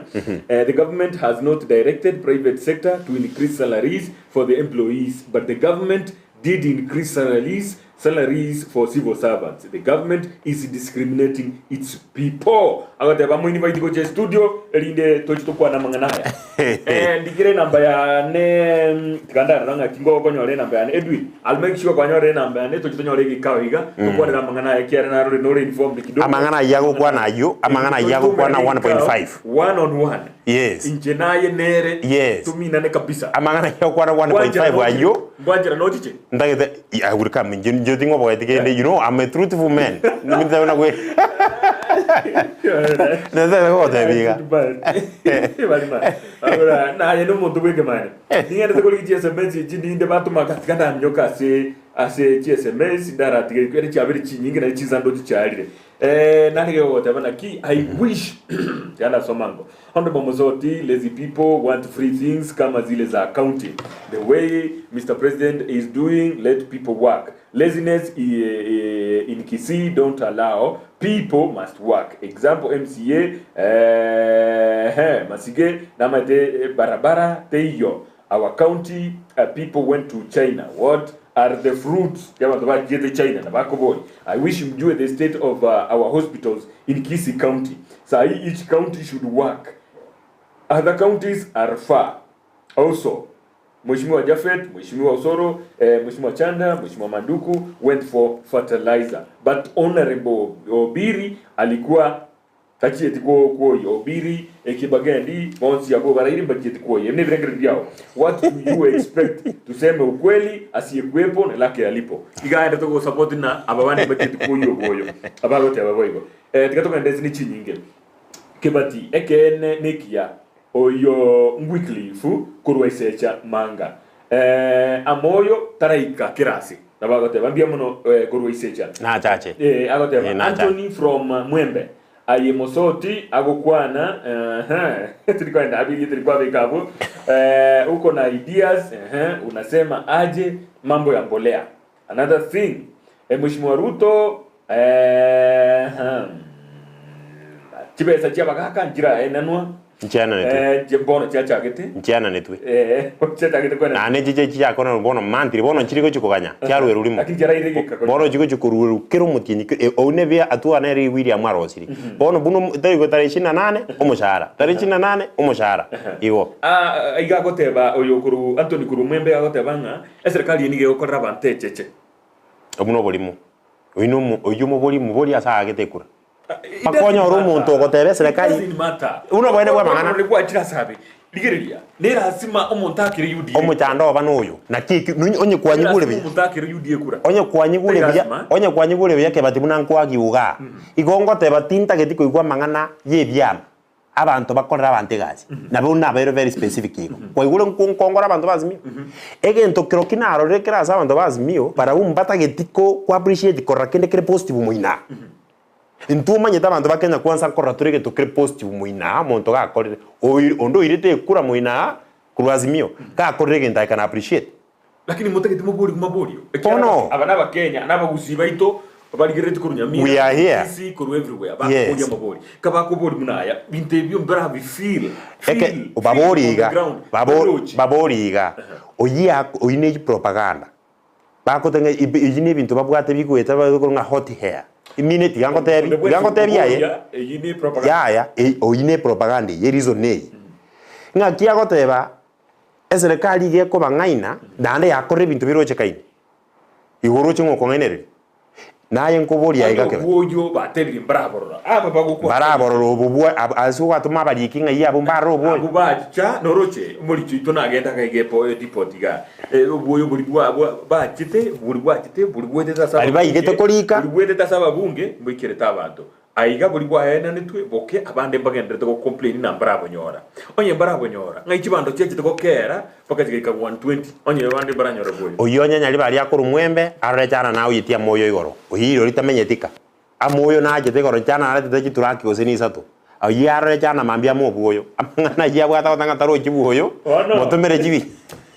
uh, the government has not directed private sector to increase salaries for the employees but the government did increase salaries salaries for civil servants the government is discriminating its people agoteba moini baiti gocha studio erinde tochi tokwana amang'ana aya eh ndikire enamba yane mm, tiga ndarora ng'aki ngokonyora enamba yane Edwin I'll make sure kwanyora enamba yane tochi tonyore egekao iga tokwanera amang'ana aya ekiagera narore nore informed kidogo Amang'ana ayio agokwana ayio, amang'ana ayio agokwana 1.5. one on one Yes. Inche naye nere Yes. tominane kabisa. Amang'ana ayio okwana 1.5 ayio Ngwanchera nochiche. ntagete I will come inche inche ting'obogeti kende you know I'm a truthful man. Nimintebe na kwe. Nere gogotebia iga. Abura naye nomonto bw'ekemani. Ning'endete korigia chi SMS echi ninde batoma tiga ndaminyoka ase ase chi SMS ndaratiga ere chiabere chinyinge naende chinsa ndoche chiarire. Eh, narege gogoteba naki I wish tiga ndasoma ango. Honourable Mosoti, lazy people want free things kama zile za county. The way Mister President is doing let people work. Laziness in Kisii don't allow people must work. Example MCA eeh Masige namaete barabara teiyo. Our county people went to China what are the fruits yabanto bachiete China nabakobori. I wish mjue the state of our hospitals in Kisii county. Sahi each county should work. Other counties are far also. Mheshimiwa Japhet, Mheshimiwa Osoro, Mheshimiwa Chanda, Mheshimiwa Manduku went for fertilizer but Honourable Obiri alikuwa tachieti kwoyia. Obiri, Ekibagendi bonsi abwo baraire mbachieti kwoyia. Ebi nebirengererio biao. What do you expect? Tuseme ukweli asiyekuwepo na lake alipo. Iga aendete gosupport ng'a aba bande mbachieti kwoyia oboyo. Abagoteba boigo. Tiga togende ase ne chinyinge. Kebati, ekeene nekiya. Oyo ng'Wycliffe korwa Isecha Manga. Eh, amoyo taraika kera ase. Nabo agoteba mbuya mono eh, korwa Isecha. Nachache. Eh, agoteba Eh, nachache. Anthony from Mwembe. Aye mosoti agokwana ehe, tiri kwenda abirie tiri kwabeka abwo eh, uko na ideas ehe, unasema aje mambo ya mbolea. Another thing eh, Mheshimiwa Ruto eh, hmm, chibesa chiabagaka nchiraenanwa Nchiananetwe. eh, nche bono chiachagete Nchiananetwe. eh, chiachagete kwenanwa Naende nchiche chiakonanwa bono monthly, bono nchiri gochia koganya, chiaruerwa rimo. Lakini chiaraire egeka konya. Bono chigochia koruerwa kera omotienyi ke- oyio nebe hatua nere William arosirie. Bono buna omo tari tarehe ishirini na nane, omoshahara, tarehe ishirini na nane, omoshahara, igo. Ah, iga agoteba oyo korwa Anthony korwa Mwembe agoteba ng'a Eserekari eye nigo egokorera abanto echeche. Obwo noborimo. Oyio nomo oyio omobori mobori ase aagete ekura. Mpaka onyore omonto ogoteba eserekari buna oboene bw'amang'ana. Rigereria, nerasima omonto akere UDA. Omochando oba noyo. Naki eki nonye onye kwanyigure Nerasima buya. omonto akere UDA kura. Onye kwanyigure Tari buya, lasima. onye kwanyigure buya kebati buna nkwagiuga. Igo ngoteba tintageti koigwa amang'ana y'ebiama. Abanto bakorera abanto egasi, nabo nabeire very specific igo. Kwaigure nko nkongora abanto ba Azimio? Egento kerokio narorire kere ase abanto ba Azimio, barabwo mbatageti ko ko appreciate korora kende kere positive moino aa. Intwe omanyete abanto ba Kenya kwanza nkorora tore egento kere positive moino aa, omonto gakorire, oi onde oirete ekura moino aa, korwa Azimio, gakorire egento I can appreciate. Lakini motagete moborie maborio, ekiagera Bono. aba n'Abakenya, na Abagusii baito barigereretie korwa We Nyamira, are here. Kisii, korwa everywhere, bakoboria Yes. amabori. Kabakoboria buna aya, binto ebio mbarabi feel, Eke feel, feel babori on the iga, ground, babo barochi. babori iga, oyio ak oyio ne propaganda. Bakotenga ib eyio ne ebinto babwate bigoeta bakorwa ng'a hot hair. Imine tiga ngotebi, Onde tiga bwensi ngotebi aye, okoboria, eyio ne propaganda. yaya, ey oyio ne propaganda eyio, ereason neye. Ng'aki agoteba. Eserekari iga ekobang'aina, naende yakorire ebinto birochekaine. Igo oroche ng'a okong'ainereria? Naye nkoboria Onye aiga kebe. obwoyo batebirie mbaraborora, aba bagokwa Mbaraborora obo bwa ab ase ogwatoma abariki ng'ai abwo mbarore obwoyo. Abwo bacha noroche omoricho oito nagenda agaiga epo edepot iga eh, obwoyo bori bwa bwa bachete bori bwachete bori bwetete ase Baria baigete ababunge korika. bori bwetete ase ababunge mboikerete abanto. Aiga boria bwaenanetwe boke abande mbagendererete gocomplain na mbarabonyora. Onye mbarabonyora, ng'ai chibando chiachete gokeera mpaka chigaika 120, onye abande mbaranyore boyo. Oyio onye nyariba aria akorwa mwembe, arore chana naoyetie amoyo igoro, oyio rirorio tamenyeti ka. Amoyo nachete igoro chana naretete chituraki gose nisato, oyio arore chana mambia amo obwoyo. Amang'ana ayio abwate agoteba ng'a tarochi bwoyo, Bono. motomere chibi.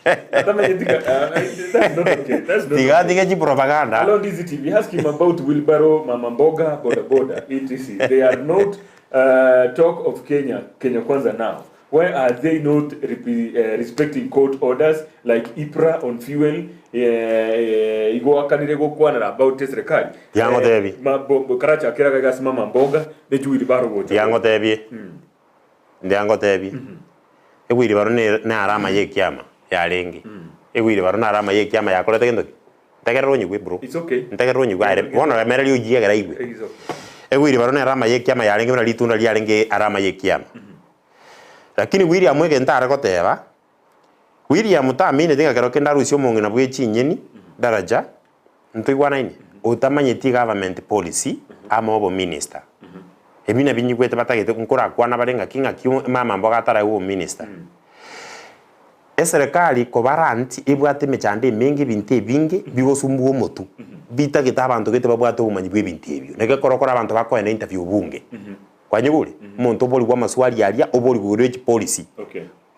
Atamenyeti ka, ah, that's not okay, that's not Tiga okay. atige chipropaganda. Alon DCTV, ask him about wheelbarrow, mama mboga, boda boda, etc. They are not uh, talk of Kenya, Kenya Kwanza now. Why are they not repe- uh, respecting court orders like IPRA on fuel? Eh, igo akanire gokwanera about serikali. Tiangotebi. Ma, bo, bo, karacha kera gasi mama mboga ne wheelbarrow gocha. Tiangotebie. Ndiangotebie. Ewheelbarrow ne ne arama ya ekiama yarenge. Ewheelbarrow na arama ya ekiama yakorete gento ki? Ntegerere onyigwe bro. It's okay. Ntegerere onyigwe aye bono remereria oyie egere aigwe. It's okay. Ewheelbarrow na erama ya ekiama yarenge buna ritunda riarenge arama ya ekiama. Lakini William egento are goteba, William taamineti ng'a kero kende arusie omong'ina bwe chinyeni daraja, ntoigwanaine, otamanyeti government policy amo obominister. Ebi nabio nyigwete batagete nkorakwana bare ng'aki ng'aki mama mboga ataraegwe obominister. Eserekari kobaranti ebwate emechando emenge ebinto ebinge bigosumbua omotwe, bitagete abanto gete babwate obomanyi bwa ebinto ebio. Naki ekero okora abanto bakoenda interview obunge, kwanyigure? Omonto oborigwe amaswali aria, oborigwe igoro ye chipolicy,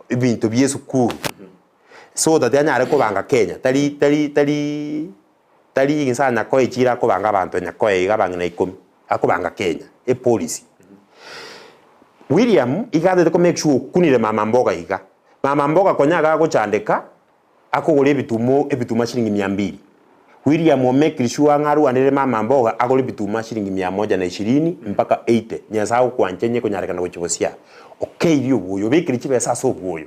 ebinto bia esukuru, so that anyare kobanga Kenya, tari tari tari tari inse nyakoe echiro akobanga abanto nyakoe iga abang'ina ikomi, akobanga Kenya, epolicy. William iga atagete ko make sure okunire mama mboga iga. Mama mboga konya iga agochandeka, akogora ebituma ebituma shilingi mia mbili. William o make sure ng'a arwanere mama mboga agore ebituma shilingi mia moja na ishirini mpaka eighty, Nyasae agokwancha onye ekonyarekana gochia bosia. Okeirie obwoyo, obekire chibesa ase obwoyo.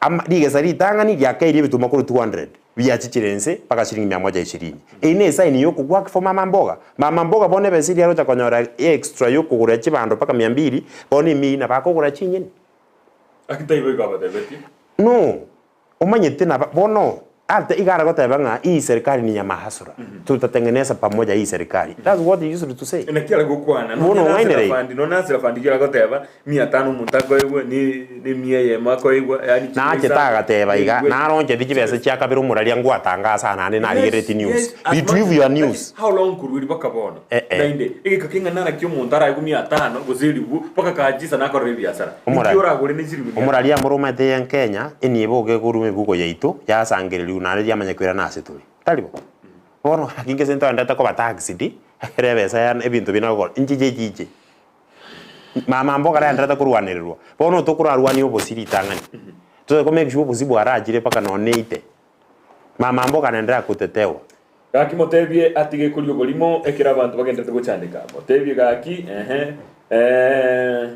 Ama rigesa ritang'ani riakeirie ebituma korwa 200 biachichire inse mpaka shilingi mia moja ishirini. Eyio ne esign ya okogwa for mama mboga. Mama mboga bono ebesa eria arocha konyora extra ya okogora chibando mpaka mia mbili, bono emiyi nabo akogora chinyeni. Lakini taibo igo abatebetie. No, omanyete naba bono ate iga are goteba ng'a hii serikali ni ya mahasura, tutatengeneza pamoja hii serikali. That's what he used to say. Naki are gokwana Bono nonya na ong'ainereire. Fund, nonya na Hustler Fund ekio are goteba, mia tano omonto akoegwa, ne ne emia eyemo akoegwa, yaani chimia Nachete isano, agateba iga, elifu naroncheti chibesa chia kabere omoraria ngwatangasa naende narigereretie news. Retrieve your news. How long korwa erio mpaka bono? Eh, eh. Naende, egeka keng'ana naki omonto araegwe mia tano gose elifu mpaka kachisa nakorera ebiasara. Ninki Omorari. oragore ne chilifu mia tano? Omoraria amoromete ye Kenya, enibo gekorwa emebuko yaito, yasangererigwe naende riamanya koirana ase tore. Tari bo? Bono gaki inche ntoendete koba taxed, ekero ebesa yane ebinto binde nagokora, nchiche echiche. Mama mboka naenderete korwanererwa, bono tokorarwania obosie ritang'ani, tobe ko make sure obosie bwarachire mpaka nonye neite. Mama mboka naendelea kutetewa. Gaki motebie atige koria oborimo ekero abanto bagenderete gochandeka. Motebie gaki ehe eeh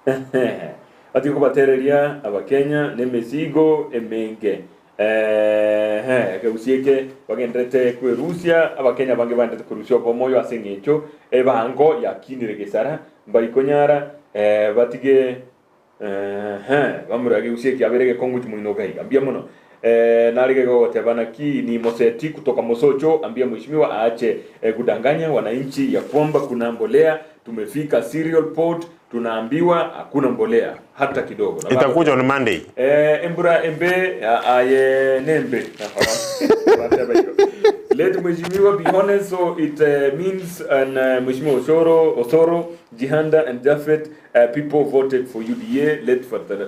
ehe batige kobatereria abakenya nemesigo emenge eeh ekegusi eke bagenderete kwerusia abakenya abange baenderete korusia obomoyo ase eng'encho ebango yakinire gesara mbaikonyara eh batige Eeh, bamura gegusia ekiabera egekong'u chimoinoka iga. Mbuya mono. Eh, nare gega ogoteba naki ni Moseti kutoka Mosocho, ambia mheshimiwa aache eh, kudanganya wananchi ya kwamba kuna mbolea. Tumefika Cereal Port tunaambiwa hakuna mbolea hata kidogo. Na Itakuja on Monday. Eh, embura embe a- aye nembe. Bateba igo. Let mheshimiwa be honest so it uh, means and uh, mheshimiwa Osoro Osoro Jihanda and Jafet People voted for UDA let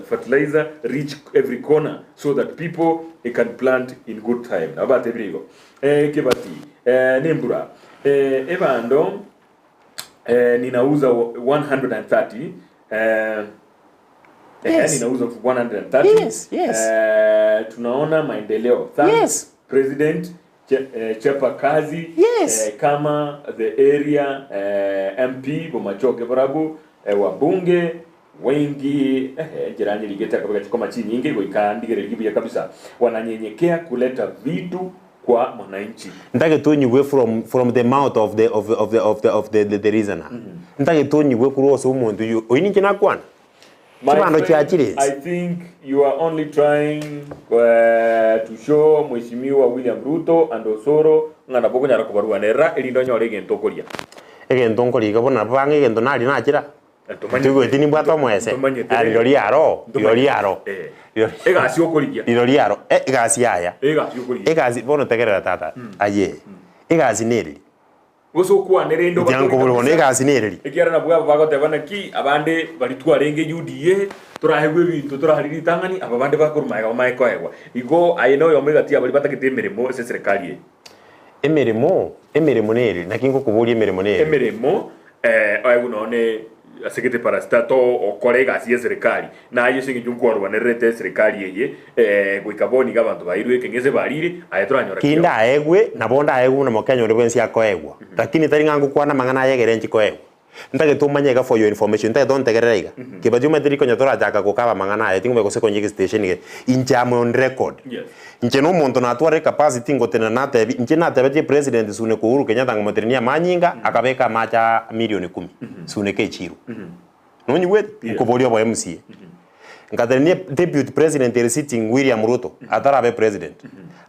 fertilizer reach every corner so that people can plant in good time. Nabo batebire igo. Eh, Kebati, eh, nembura. Eh, ebando eh, ninauza 130 eh, Yes. eh, ninauza 130 Yes, yes. Eh, tunaona maendeleo. Thanks, Yes. President Che, eh, chepa kazi Yes. eh, kama the area eh, MP Bomachoge Borabu eh, wabunge wengi eh, enchera nyerigete akabeka chikoma chinyinge goika ndigererie buya kabisa wananyenyekea kuleta vitu kwa mwananchi. Ntagete onyigwe from from the mouth of the of of the of the of the, the, the reasoner. Ntagete onyigwe korwa ase omonto oyio oyio ninche nakwana. My Chibando friend, chiachire I ense. think you are only trying uh, to show Mheshimiwa William Ruto and Osoro ng'a nabo okonyara kobarwanerera erinde onyore egento okoria. Egento nkoria iga bono nabo bang'a egento naria nachira. Ntomanyete. Toigweti nimbwate omoese. Ntomanyete. Ah, rirorio aro, rirorio aro. Eh. Rirorio- Egasi okorigia. Rirorio aro. Eh, egasi yaya. Egasi okorigia. Egasi bono tegerera tata. Aye. Egasi nereri. Gose okwane rende Tiga obatoorie nkobore bono kabisa, egasi nereri. ekiagera nabwo aba bagoteba naki abande baria twarenge UDA torahegwe ebinto torarie ritang'ani, aba bande bakorwa magega bamaye koegwa. Igo aye noyomo egati ya baria batagete emeremo ase eserekari eye. Emeremo, emeremo nereri, naki ngokoboria emeremo nereri. Emeremo eh, oegwe nonye ne ase gete parastatal okore egasi y'eserekari, naye ase eng'encho nkwarwanererete eserekari eye eh, goika bono iga abanto bairwe ekeng'ese barire, aye toranyora Ki kiao. ndaegwe, nabo ndaegwe buna Mokenya onde bwensi akoegwa, lakini tari ng'a ngokwana amang'ana aya egere inche koegwa. Ntagete omanye iga for your information, ntagete ontegerere iga. Kebati omanyete rikonya torachaka gokaba amang'ana aya, tingomanya gose konya egestation iga, inche am on record. Yes. Inche na omonto natwarire capacity ngotenena natebi, inche natebetie president Suneka Uhuru Kenyatta ngamotenenia amanyinga, akabeka amache aa million kumi, Suneka echirwe. Nonyigwete? Yes. Nkoboria obo MCA. Nkatenenia deputy president ere sitting William Ruto, atarabe president,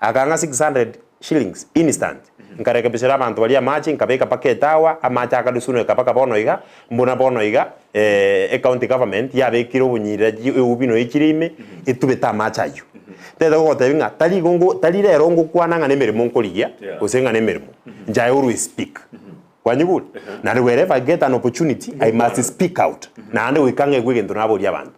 akang'a 600. shillings instant. Nkarekebishera abanto baria amache, nkabeka mpaka etawa, amache akadusuneka mpaka bono iga, mbuna bono iga ecounty government yabekire obonyirira eubi nonya echire ime, etubete amache ayio. Ntagete gogotebia ng'a tari igo ngo tari rero ngokwana ng'a nemeremo nkorigia, gose ng'a nemeremo, inche I always speak. Kwanyigure? Naende wherever I get an opportunity, I must speak out. Naende goika ng'egwe egento naboria abanto.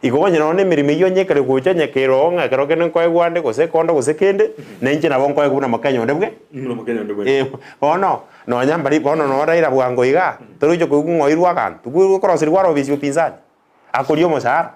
Igo onye nonya nemeremo eyio onye ekere gocha onye kere oo ng'a ekero kende nkoegwa ande gose konde gose kende, na inche nabo nkoegwa buna Mokenya onde bwe Buna Mokenya onde bwensi. Eh, bono nonya mbari bono noo Raila bwango igaa, toroche koigwa ng'a oirwe aganto, okoroserigwa are obisi upinzani, akoria omoshahara,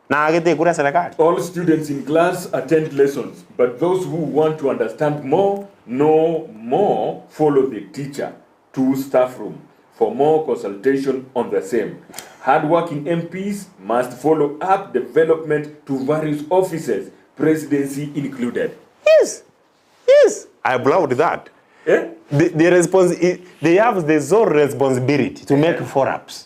na agete ekura eserekari. All students in class attend lessons, but those who want to understand more, know more, follow the teacher to staff room for more consultation on the same. Hardworking MPs must follow up development to various offices, presidency included. Yes, yes, I applaud that. Eh? The, the respons they have the sole responsibility to make follow-ups.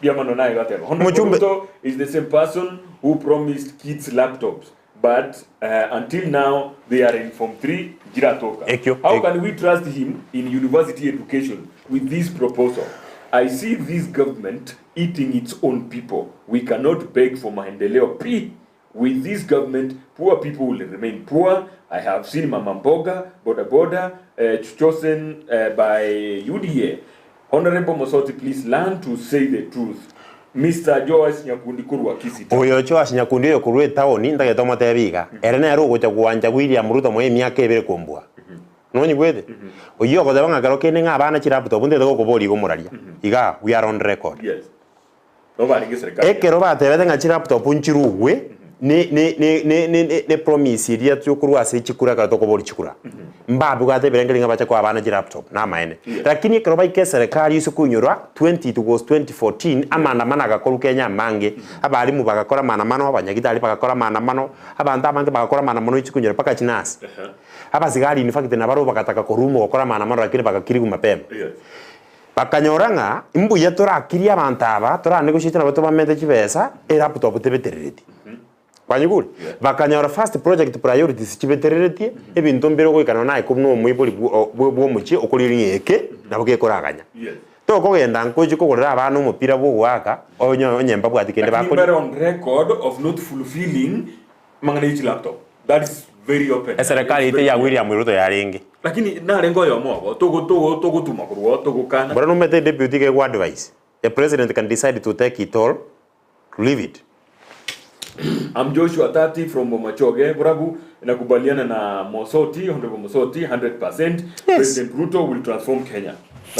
Mbuya naye gateba. Honorable Mochumbe- Ruto is the same person who promised kids laptops but until now they are in form 3 Jiratoka. Ekio, How ek- can we trust him in university education with this proposal? I see this government eating its own people. We cannot beg for maendeleo P. With this government, poor people will remain poor. I have seen Mama Mboga, Boda Boda, chosen by UDA. Honorable Mosoti, please learn to say the truth. Mister Joash Nyakundi korwa Kisii Town. Oyo Joash Nyakundi oyo korwa etaoni ntagete omotebi iga, ere nere ogocha gwancha William Ruto moe emiaka ebere kombua. Nonyigwete? Oyio ogoteba ng'a kero kende ng'a abana chilaptop ntagete gokoboria iga omoraria. Igaa, we are on record. Yes. Nabo barenge serikali. Ekero batebete ng'a chilaptop nchirugwe, ne ne ne ne ne ne ne promise eria tokorwa ase chikura ekero tokoboria chikura. Mbabwate ebirengererio ng'a bache koa abana chilaptop, namaene. Yes. Lakini ekero baika eserekari ase koinyora 20 it was 2014, amaandamano agakorwa Kenya amange, abalimu bagakora amaandamano, abanyagitari bagakora amaandamano, abanto abange bagakora amaandamano inche koinyora mpaka chinurse. Abasigari in fact nabarobwo bagataka koruma gokora amaandamano lakini bagakirigwa mapema. Yes. Bakanyora ng'a imbuya torakirie abanto aba, toranegotiate nabo tobamente chibesa, elaptop tebeterereti. Kwanyigure? Bakanyora first project priorities chibetereretie, ebinto mbire ogoika nonya naye buna omoibori bwo bwomochie okorigereria ng'a eke nabo gekoraganya. Tokogenda nkochia kogorera abana omopira bwogoaka, onye onye mbabwati kende Lakini bakoria. mbare on record of not fulfilling Amang'ana ye chilaptop that is very open. Eserekari yaito ya William Ruto yarenge. Lakini narenge oyomo obo togo togo togotuma korwa oo togokana. Bono nomanyete eduty iga egwa advice, the president can decide to take it or to leave it. I'm Joshua Tati from Bomachoge Borabu nakubaliana na Mosoti, Honorable Mosoti 100% Yes. President Ruto will transform Kenya.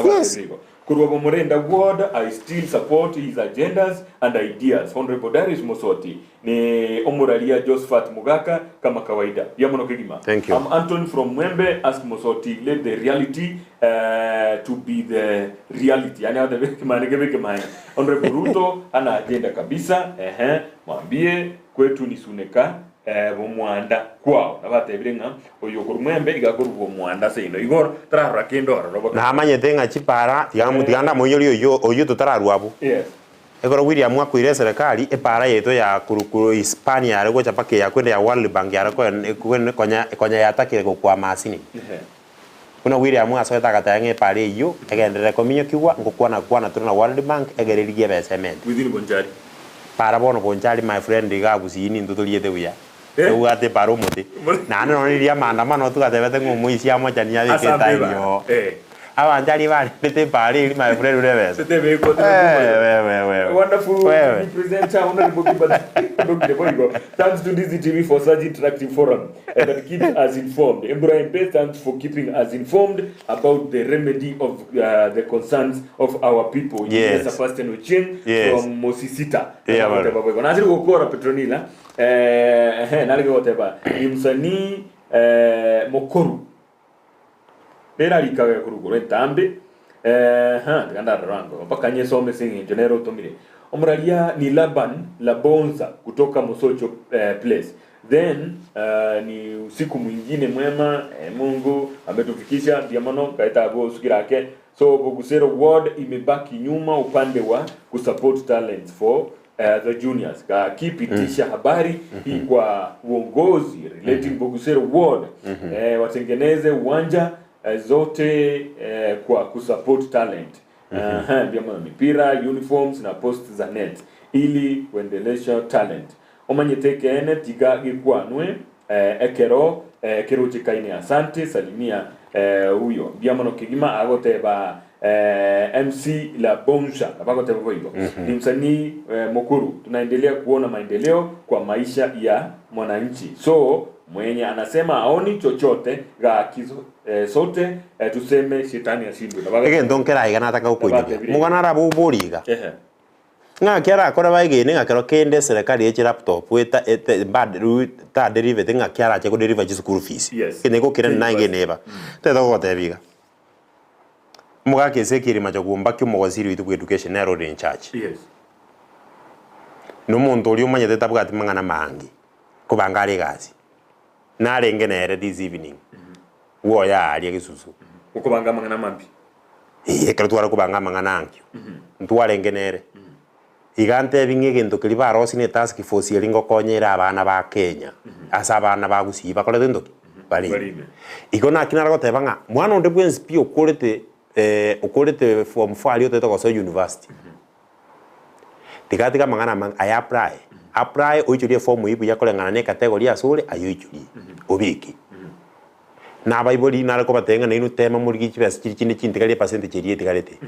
Yes. Igo. Korwa Bomorenda Ward I still support his agendas and ideas. Honorable Darius Mosoti Ni omoraria Josphat Mogaka kama kawaida. Mbuya mono kegima. Thank you. I'm Anton from Mwembe ask Mosoti let the reality uh, to be the reality. Yani aotebe ekemaene kebe ekemaene. Honorable Ruto ana agenda kabisa ehe mwambie kwetu ni Suneka eh, bomwanda kwao. Nabatebire ng'a oyo okorwa Mwembe iga akorwa bomwanda seino. Igo tararora kende ororo boka. Namanyete ng'a chipara tiga tiga ndamoinyori oyio oyio totararwa abwo. Yes. Ekero William akoira eserekari, epaara yaito ya korwa Hispania yare gocha mpaka eya kwenda ya World Bank yare konya konya yatakire gokwama asinini. Buna William asoete agateba ng'a epaara eyio egenderere kominyokigwa, ngokwana kwana tore na World Bank egere erigie ebesa emente. Within Bonchari. Paara bono Bonchari my friend iga Gusii nintwe toriete buya. Tobwate epaara omote. Naende nonya riria amaandamano twagatebete ng'a omoisia amochani abeke Asambe etairi ebara. oo. Eh. Abanto aria barendete epaara eria my friend buna ebesa. Tetebekwa, Wewe, tebekwa. wewe, wewe. Wonderful Wewe. TV presenter, Honorable Gilbert Ndogire Boigo. Thanks to DCTV for such interactive forum eh, that keeps us informed. Ibrahim Bey, thanks for keeping us informed about the remedy of uh, the concerns of our people. Yes. Sebastian Ochieng Yes. from Mosisita. Yeah, man. Goteba boigo. Nasiri gokora Petronila. Eh, ehe, nare goteba ni msanii eh, mokoru Nerarikage korwa igoro entambe, eh, ha, tiga ndarore ango, mpaka nyesome ase eng'encho nere otomire. Omoraria ni Laban Labonza kutoka Mosocho eh, place. Then eh, ni usiku mwingine mwema eh, Mungu ametufikisha mbuya mono kaeta abwo osukire ake. So Bogusero ward imebaki nyuma upande wa kusupport talents for. The Juniors gaki pitisha habari hii kwa uongozi relating Bogusero ward watengeneze uwanja zote kwa kusupport talent vyama vya mipira uniforms na post za net ili kuendelesha talent omanyete ekeene tiga gekwanwe ekero kerochekaine asante salimia huyo mbuya mono kegima agoteba MC La Bonsa nabo agoteba boigo ni msanii mokuru tunaendelea kuona maendeleo kwa maisha ya mwananchi so mwenye anasema aoni chochote gaki sote tuseme shetani ashindwe nabo agoteba Egento nkere aiga nataka gokoinyoria. Nabatebire. Omogano arabe obori iga. Ehe. Ng'aki arakore baegene ng'a kero kende eserekari eche laptop eta ete mbad ru taderivete ng'aki arache koderiva chischool fees. Yes. Ekero gokira naegene eba. Tete gogotebia iga. Omogaka ase ekerima choguomba kia omowaziri oito bwa education nere ore in charge. Yes. Na omonto oria omanyete tabwati mang'ana maange, kobanga are egasi. Narenge nere this evening, bwoye aaria gesusu. Okobanga amang'ana amambi. Ee, ekero tware kobanga amang'ana ankio, ntwarenge nere. Iga ntebi ng'a egento keria barosie ne task force eria ngokonya ere abana ba Kenya, ase abana ba Gusii bakorete gento ki? Barime. Barime. Igo naki nare goteba ng'a mwana onde bwensi pi okorete okorete form four aria otagete gosoa university, tiga atige amang'ana amange aye apply, apply oichorie eform eywo buya koreng'ana na ecategory ase ore aye oichorie, obeke. Na abaibori nare kobatebia ng'a nainwe tema morigie chibesa chiria chinde chintigari epercentage eria etigarete.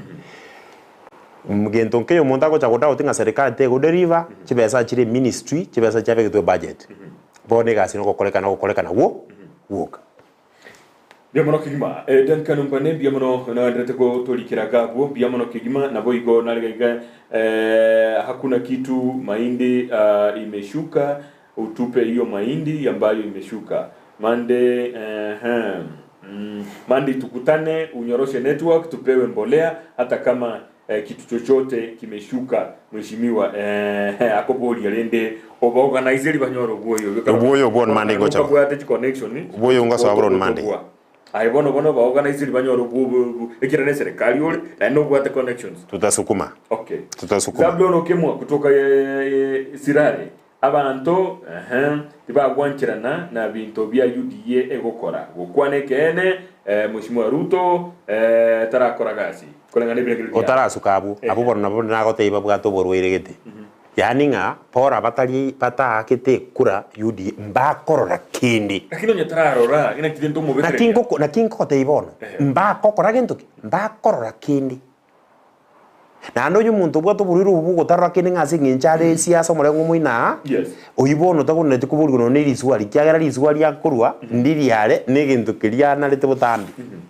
Gento nkeiyo omonto agocha go doubt ng'a serikali tego deliver, chibesa chire ministry, chibesa chiabegetwe ebudget. Bono egasi nogokorekana ogokorekana gwo gwoka. Mbuya mono kegima. Eh, Duncan Ombane mbuya mono noenderete gotorikera iga abwo mbuya mono kegima naboigo nare iga eh, hakuna kitu mahindi ah, imeshuka Utupe hiyo mahindi ambayo imeshuka. Monday, ehe. Mm, Monday tukutane, unyoroshe network, tupewe mbolea hata kama eh, kitu chochote kimeshuka mheshimiwa eh, akoboria rende obaorganizeri banyore obwoyo Obwoyo obwo on Monday ngocha. Okabwate chiconnection Obwoyo ngosoa bore on Monday. Aye bono bono baorganizeri banyore obwo ekero ne serikali ore naende nobwate connections Tutasukuma. Okay. Tutasukuma. Zabulon Okemwa kutoka eh, Sirare Abanto eeh tibagwancherana na binto bia UDA egokora. Gokwana ekeene Mweshimiwa Ruto eeh tarakora gasi koreng'ana nebirengererio biaye. Otarasuka abwo, abwo bono nabo nagotebia babwate oborwaire gete. Yaani ng'a bora batari bataakete ekura UDA mbakorora kende. Lakini onye tararora inaki rende Naki omobetereria. ngoko naki nkogotebia bono, mbakokora gento ki? Mbakorora kende. Naende onye omonto obwate oborwaire obo bw'ogotarora kende ng'a ase eng'encho are esiasa omoreng'o omoino aa, Yes. oyio bono tagonereti koborigwa nonya ne risuari, ekiagera risuari akorwa ndiri are na egento keria anarete botambe.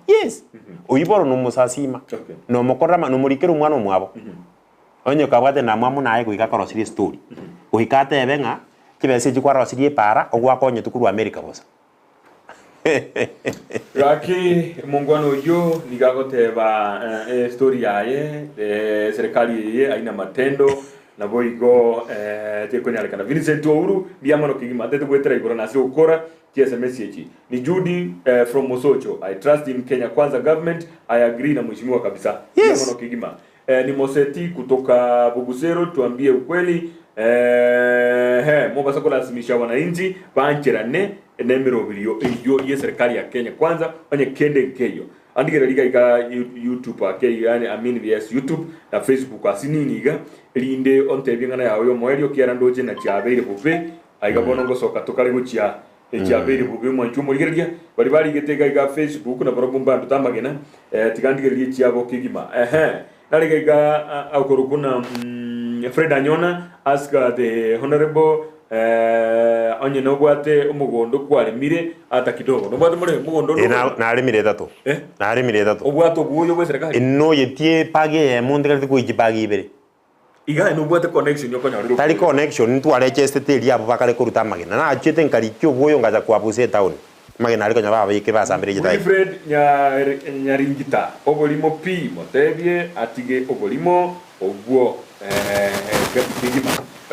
Yes, oyio bono nomosasima, Okay. nomokorera ama nomorikera omwana omwabo. Onye kabwate endamwamu naye goika akorosirie estory, goika atebe ng'a chibesa echi kwarosirie epaara, ogwakonyetwe korwa America bosa. Gaki omongwana oyio nigo agoteba eh, story yaye eh, serikali eye aina matendo naboigo eh, tekonyarekana. Vincent Ouru mbuya mono kegima atete goetera igoro nase gokora chi sms echi. Ni Judy eh, from Mosocho I trust in Kenya Kwanza government I agree na mheshimiwa kabisa. Mbuya Yes. mono kegima. Eh, ni Moseti kutoka Bugusero tuambie ukweli eh, he, mobasa kolazimisha wananchi bancherane nemirobirio eyio ye serikali ya Kenya Kwanza onye kende nkeiyo andigera riga iga YouTube ake yani I mean yes YouTube na Facebook asinini iga rinde ontebie ng'ana yao yomoerio kiara ndoche na chiabeire bobe aiga bono ngosoka tokare gochia Echiabeire bobe omwanchi omorigereria, baria barigete iga iga Facebook na barobwo mbandute amagena, eh, tiga ndigererie echiabo kegima. Ehe, nare iga iga okorokwa na mm, Fred Anyona ask the honorable eh, onye nobwate omogondo kwaremire ata kidogo. Nobwate more mogondo Eh, na- naremire etato Eh? naremire etato Obwate obwoyo bwe serikali. noyetie epagi eyemo ntigarete koichia epagi ibere Iga nobwate connection yokonyorera Tari oboyo. connection ntwarechestete eria abwo bakare koruta amagena. Nachiete nkarikia obwoyo ngacha koabusa etown. Amagena aria konya babekire basambire chitairi. Wilfred Nyaringita oborimo pi motebie atige oborimo obwo kegima.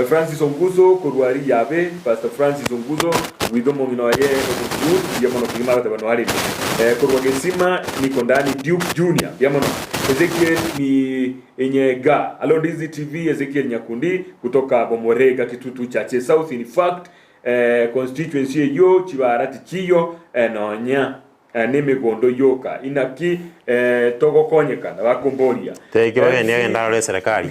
Francis Onguso korwa Riyabe Pastor Francis Onguso with omong'ina oye Omosuud mbuya mono kegima agateba noarenge korwa Gesima niko ndani Duke Junior mbuya mono. Ezekiel ni Enyega Hello Ndizi TV Ezekiel Nyakundi kutoka Bomorega Kitutu Chache South in fact eh, constituency eyio chibara tichiyo eh, nonya eh, nemegondo yoka inaki eh, togokonyekana bakomboria Teki bagende MC agende arore eserekari.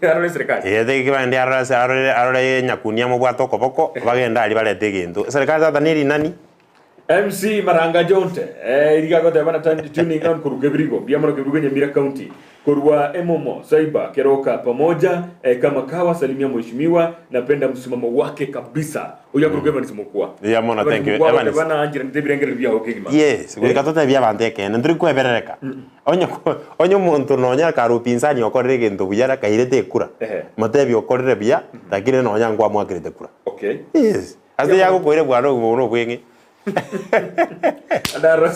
arore eserekari Ee, teki bagende arore ase arore arore Nyakundi amobwate okoboko, bagende aria barete egento. Eserekari tata nerinani. MC Maranga Jonte, eh, eriga agoteba na tandi tuning on korwa Kebirigo, mbuya mono Kebirigo Nyamira County. Korwa Emomo, Saiba, Keroka, pamoja, eh, kama kawa salimia mheshimiwa, napenda msimamo wake kabisa. Oyo akorwa Evans Mokua. Mbuya mono, Evans thank you. Mokua Evans. agoteba na ancheranete ebirengererio biao kegima. Yes, goika totebie abanto ekeene, ntori kweberereka. Onye ko- onye omonto nonya kare upinzani okorire egento buya kairete ekura, Ehe. motebie okorire buya, lakini nonya nkwamwakerete kura. Okay. Yes. Ase yagokoire bwana obogima buna obweng'e.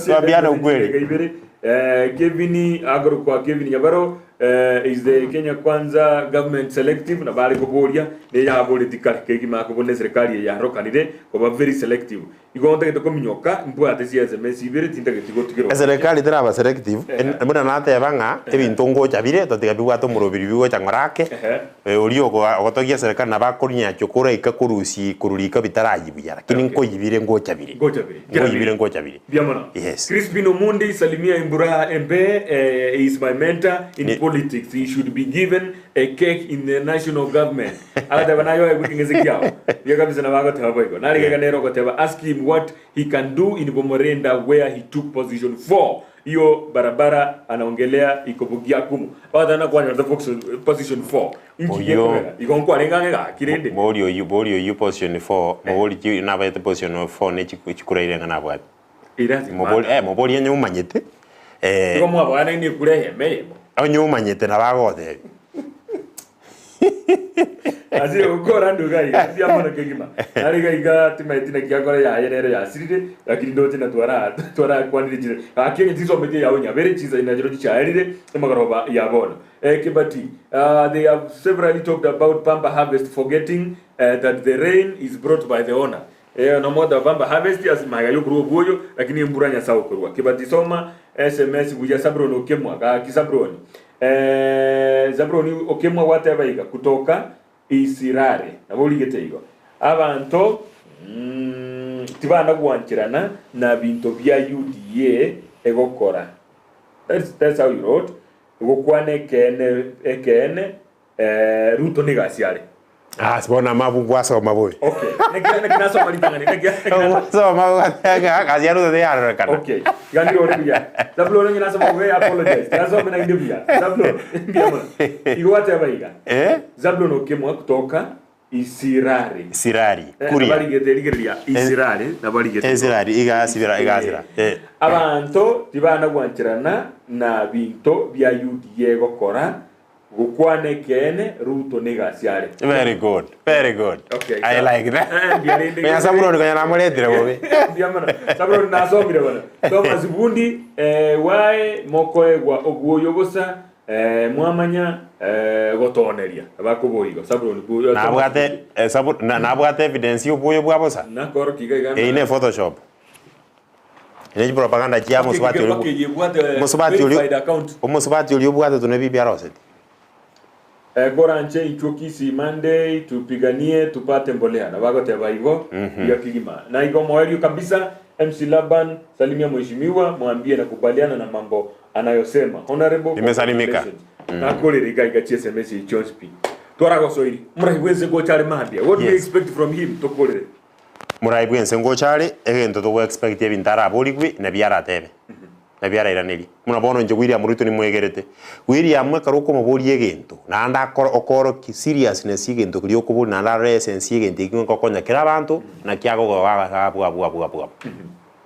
Twambiane ukweli. Ibere eh, Kevin agorokwa Kevin Nyabaro eh, is the Kenya Kwanza government selective na bari koboria ne yaboreti kare kegima akobona serikali yarokanire koba very selective igo ntagete kominyoka mbwate cia SMS ibere tintageti gotigera Eserekari teraba selective, en- buna nateba ng'a ebinto ngocha bire totiga bibwate omorobiri bigocha ng'ora ake, Ehe. eh, oria ogo- ogotogia eserekari nabo akorinyacho koraika korusia korwa riko bitarayia buya, lakini Okay. nkoyibire ngocha bire. Ngocha bire. Nkoyibire ngocha bire. Mbuya mono. Yes. Crispin Omondi salimia Embura Embe eh, is my mentor in Ni- politics. He should be given a cake in the national government. Agateba naye oegwe keng'ese kiao. Buya kabisa nabo agoteba boigo. Narigega nere ogoteba ask him what he can do in Bomorenda where he took position 4. Iyo barabara anaongelea iko Bogiakumu. Bagateba nakwanyorete position- position 4. Inki Oyo. gekobera? Igo nkwarenge ang'e gaki rende. Bori oyio bori oyio position 4 mobori chi nabete position 4 ne chiku chikuraire ng'a nabwate. It doesn't Mobori matter. eh mobori onye omanyete eh Igo mwaboanaine ekura eyemo eyemo. onye omanyete nabo agotebia. Ase gokora nduga iga mbuya mono kegima. Nare iga iga timaeti naki akora yaye nere yasirire lakini ndoche na twara twarakwanire chire. Gaki onye tinsometi eyao nyabere chinsa nachiro chichaerire emagoroba ya bono. Eh, Kibati, uh, they have severally talked about pamba harvest forgetting uh, that the rain is brought by the owner. Eh, nomoda pamba harvest ase maega yokorwa obwoyo lakini embura Nyasaye okorwa. Kibati soma SMS buya Sabron okemwa gaki Sabron. Eh, Zabron okemwa gwateba iga kutoka Isirare nabo origete igo. Abanto mm, tibana gwancherana na binto bia UDA egokora. That's, that's how you wrote. Gokwana ekeene ekeene eh, Ruto nigo asiare. Ah, bono amabu gwasoma bobe. Okay. Naki naki nasoma ritang'ani. Naki naki Gwasoma gwatega gasi ya Ruto teyarorekana. Okay. Gani ore buya. Zabulon onye nasoma bobe apologize. Nasome naende buya. Zabulon mbuya mono. Igo gwateba iga. Eh? Zabulon okemwa kutoka Isirari. Isirari. Eh, Kuria. nabarigete rigereria Isirari nabarigete. Isirari igasibira igasira. Eh. Abanto tibana gwancherana na binto bia UDA gokora gokwana ekeene Ruto nigo asiare. Very good. Very good. Okay, I sawa. like that. Eh, mbuya rende. Menya Sabuloni konya namoretire bobe. Mbuya mono. Sabuloni nasomire bono. Thomas Bundi eh, wae mokoegwa obwoyo bosa eh, mwamanya eh, gotoneria abakoboria igo Sabuloni bu- Thomas Nabwate Bundi. eh, Sabu na- nabwate evidence y'obwoyo bwa bosa. Nakorokia iga iga Eyio ne photoshop. Ne chipropaganda chia mosubati oria Okay, yebwate mosubati oria verified account. omosubati oria obwate tune bibi aroseti. Eh, koranche intwe Kisii Monday tupiganie tupate mbolea na bagoteba igo iga kigima na igo moerio kabisa MC Laban salimia mheshimiwa mwambie nakubaliana na mambo anayosema honorable Nimesalimika. congratulations. nakorera iga iga chi SMS Jones P twaragosoiri murahi bwense gocha are mambia what do you Yes. expect from him tokorere Morai bwense ngocha are, egento togo expect ebinto araborigwe nabio aratebe, nabio arairanerie. Buna bono inche William Ruto nimwegerete, William ekero okomoboria egento, naende akoro okoorokia seriousness ya egento keria okoboria naende arore essence ya egento ekio ngokonya kere abanto, naki agogoa abwo abwo abwo abwo abwo.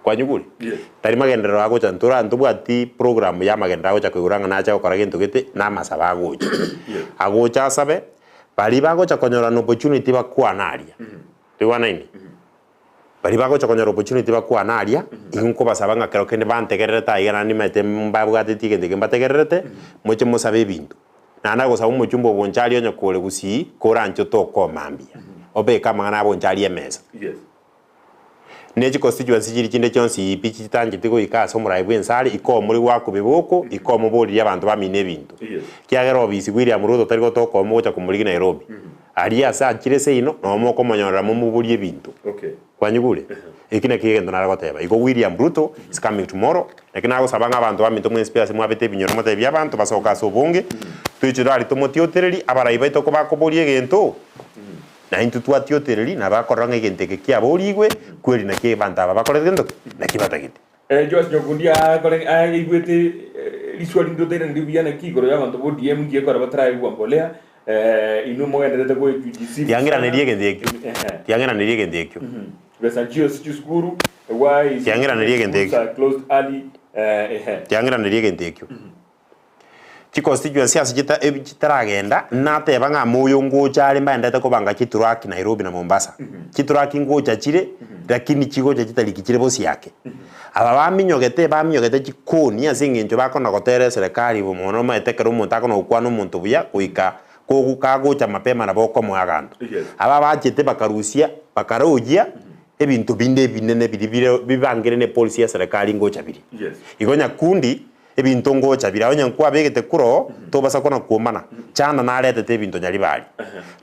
Kwanyigure? Yes. Tari magenderero agocha ntora ntobwati program ya amagenderero agocha koigora ng'a nache gokora gento gete, na amasabo agocha. Yes. Agocha asabe, baria bagocha konyora an opportunity bakwane aria. Toigwanaine? Baria bagocha konyora opportunity bakwane aria, igo nkobasaba ng'a kero kende bantegererete aiga naende nimanyete mbabwateti egento eke mbategererete, moche mosabe ebinto. Naende agosaba omochumba obonchari onye kore gusii, koranche otokoma mbuya, obeke amang'ana abonchari emesa. Yes. Ne chiconstituency chiria chinde chionsi pi chitancheti goika ase omorai bw'ense are, iko omore goakwa biboko, iko omoboririe abanto bamino ebinto. Ekiagera obisi William Ruto tari gotoka omo gocha komorigia Nairobi. Aria ase achire seino, noo mokomonyorera momoborie ebinto. Kwanyigure? Eki nakio egento nare goteba. Igo William Ruto is coming tomorrow, naki nagosaba ng'a abanto baminto mwensi pi ase mwabete ebinyoro motebie abanto basoke ase obonge, toichore aria tomotiotereri, abarai baito kobakoboria egento, na intwe twatiotereri, nabo akorora ng'a egento eke kiaborigwe, kweri naki abanto aba bakorete gento ki? Naki batagete. Joash Nyakundi aakore aigwete riswali rinde otairanerie buya naki igoro y'abanto ba ODM nki ekora bataraegwa mbolea inwe mogendererete goejudeceive sana Tiang'iraneria egento ekio. Tiang'iraneria egento ekio. Besa nchionsi chisukuru why is it Tiang'iraneria egento schools ekio. are closed early ehe. Tiang'iraneria egento ekio. Chiconstituency ase chita ebi chitaragenda, nateba ng'a moyo ngocha are mbaendete kobanga chitruck Nairobi na Mombasa. Chitruck ngocha chire, lakini chigocha chitariki chire bosiake. Aba baminyogete baminyogete chikoni ase eng'encho bakona gotera eserekari bo mono omanyete ekero omonto akona gokwana omonto buya goika kogu kagocha mapema nabo okomoa aganto. Yes. Aba bachete bakarusia bakarogia ebinto binde ebinene biria bire bibangire ne policy ya eserekari ngocha bire. Yes. Igo nyakundi Ebinto ngocha bire, onye nkwabegete kuro, tobasa kona kwomana. Chanda naretete ebinto nyaribari.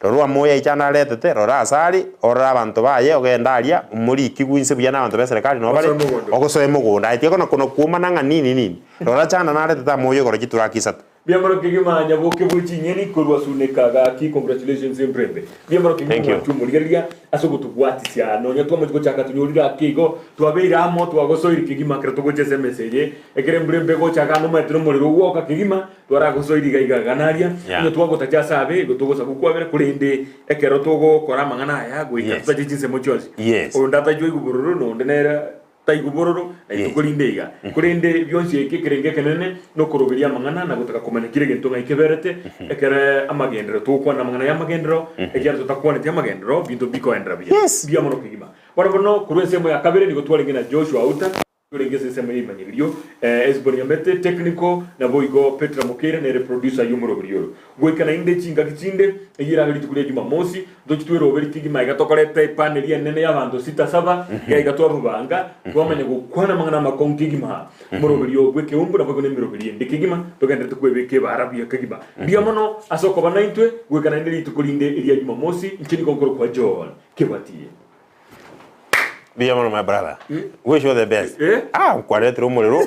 Rora omoyo aye chanda aretete, rora ase are, orore abanto baye, ogende aria, omorikigwe inse buya nabanto b'eserekari nabo bare, Osoe mogondo. ogosoe mogondo. Aye tiga kona kona kwomana ng'a nini nini. Rora chanda naretete amoyo igoro chituraki isato. Mbiamoro kegima nyaboke bwe chinyeni korwa Suneka gaki congratulations Mbrembe. Mbiamoro kegima Thank you. mwanche omorigereria ase ogotobwatisia nonya twamachia gochaka tonyorire ake igo twabeire amo twagosoire kegima ekero togocha ase emesa eye ekero Mbrembe egochaka ande omanyete nomorero ogwoka kegima twaragosoire iga iga iga naria Yeah. onye twagotacha ase abe igo togosa gokwabera korende ekero togokora amang'ana aya goika Yes. totache chinsemo chionsi Yes. oyo ndatachwa aigwe bororo na onde nere Taigwa bororo, na intwe korinde iga. Korende bionsi eke ekerengo ekenene nokoroberia amang'ana na gotaka komanya kera egento ng'ai keberete, ekere amagenderero togokwana amang'ana y'amagenderero, ekiagera totakwaneti amagenderero binto mbikoenderera buya. Yes. Mbuya mono kegima. Bono bono korwa ensemo ya kabere nigo twarenge na Joshua Outa, orenge ase ensemo y'eimanyererio, Hesbon Nyamete, technical, naboigo Petra Mokeira nere producer y'omoroberio oyo. Goika naende chingaki chinde, eyio erabe rituko ria Jumamosi, ntochi tweroberie kegima iga tokorete epaneli enene y'abanto sita saba, iga iga twababanga, twamanya gokwana amang'ana amakong'u kegima, omoroberio bw'ekeumbu naboigo nemeroberio ende kegima, togenderete kwebeka ebaara buya kegima. Mbuya mono ase okoba naintwe, goika naende rituko rinde eria Jumamosi, inche nigo nkorokwa John Kebati. Mbuya mono my brother. Wish you all the best. Eh? Ah, nkwaretire omorero.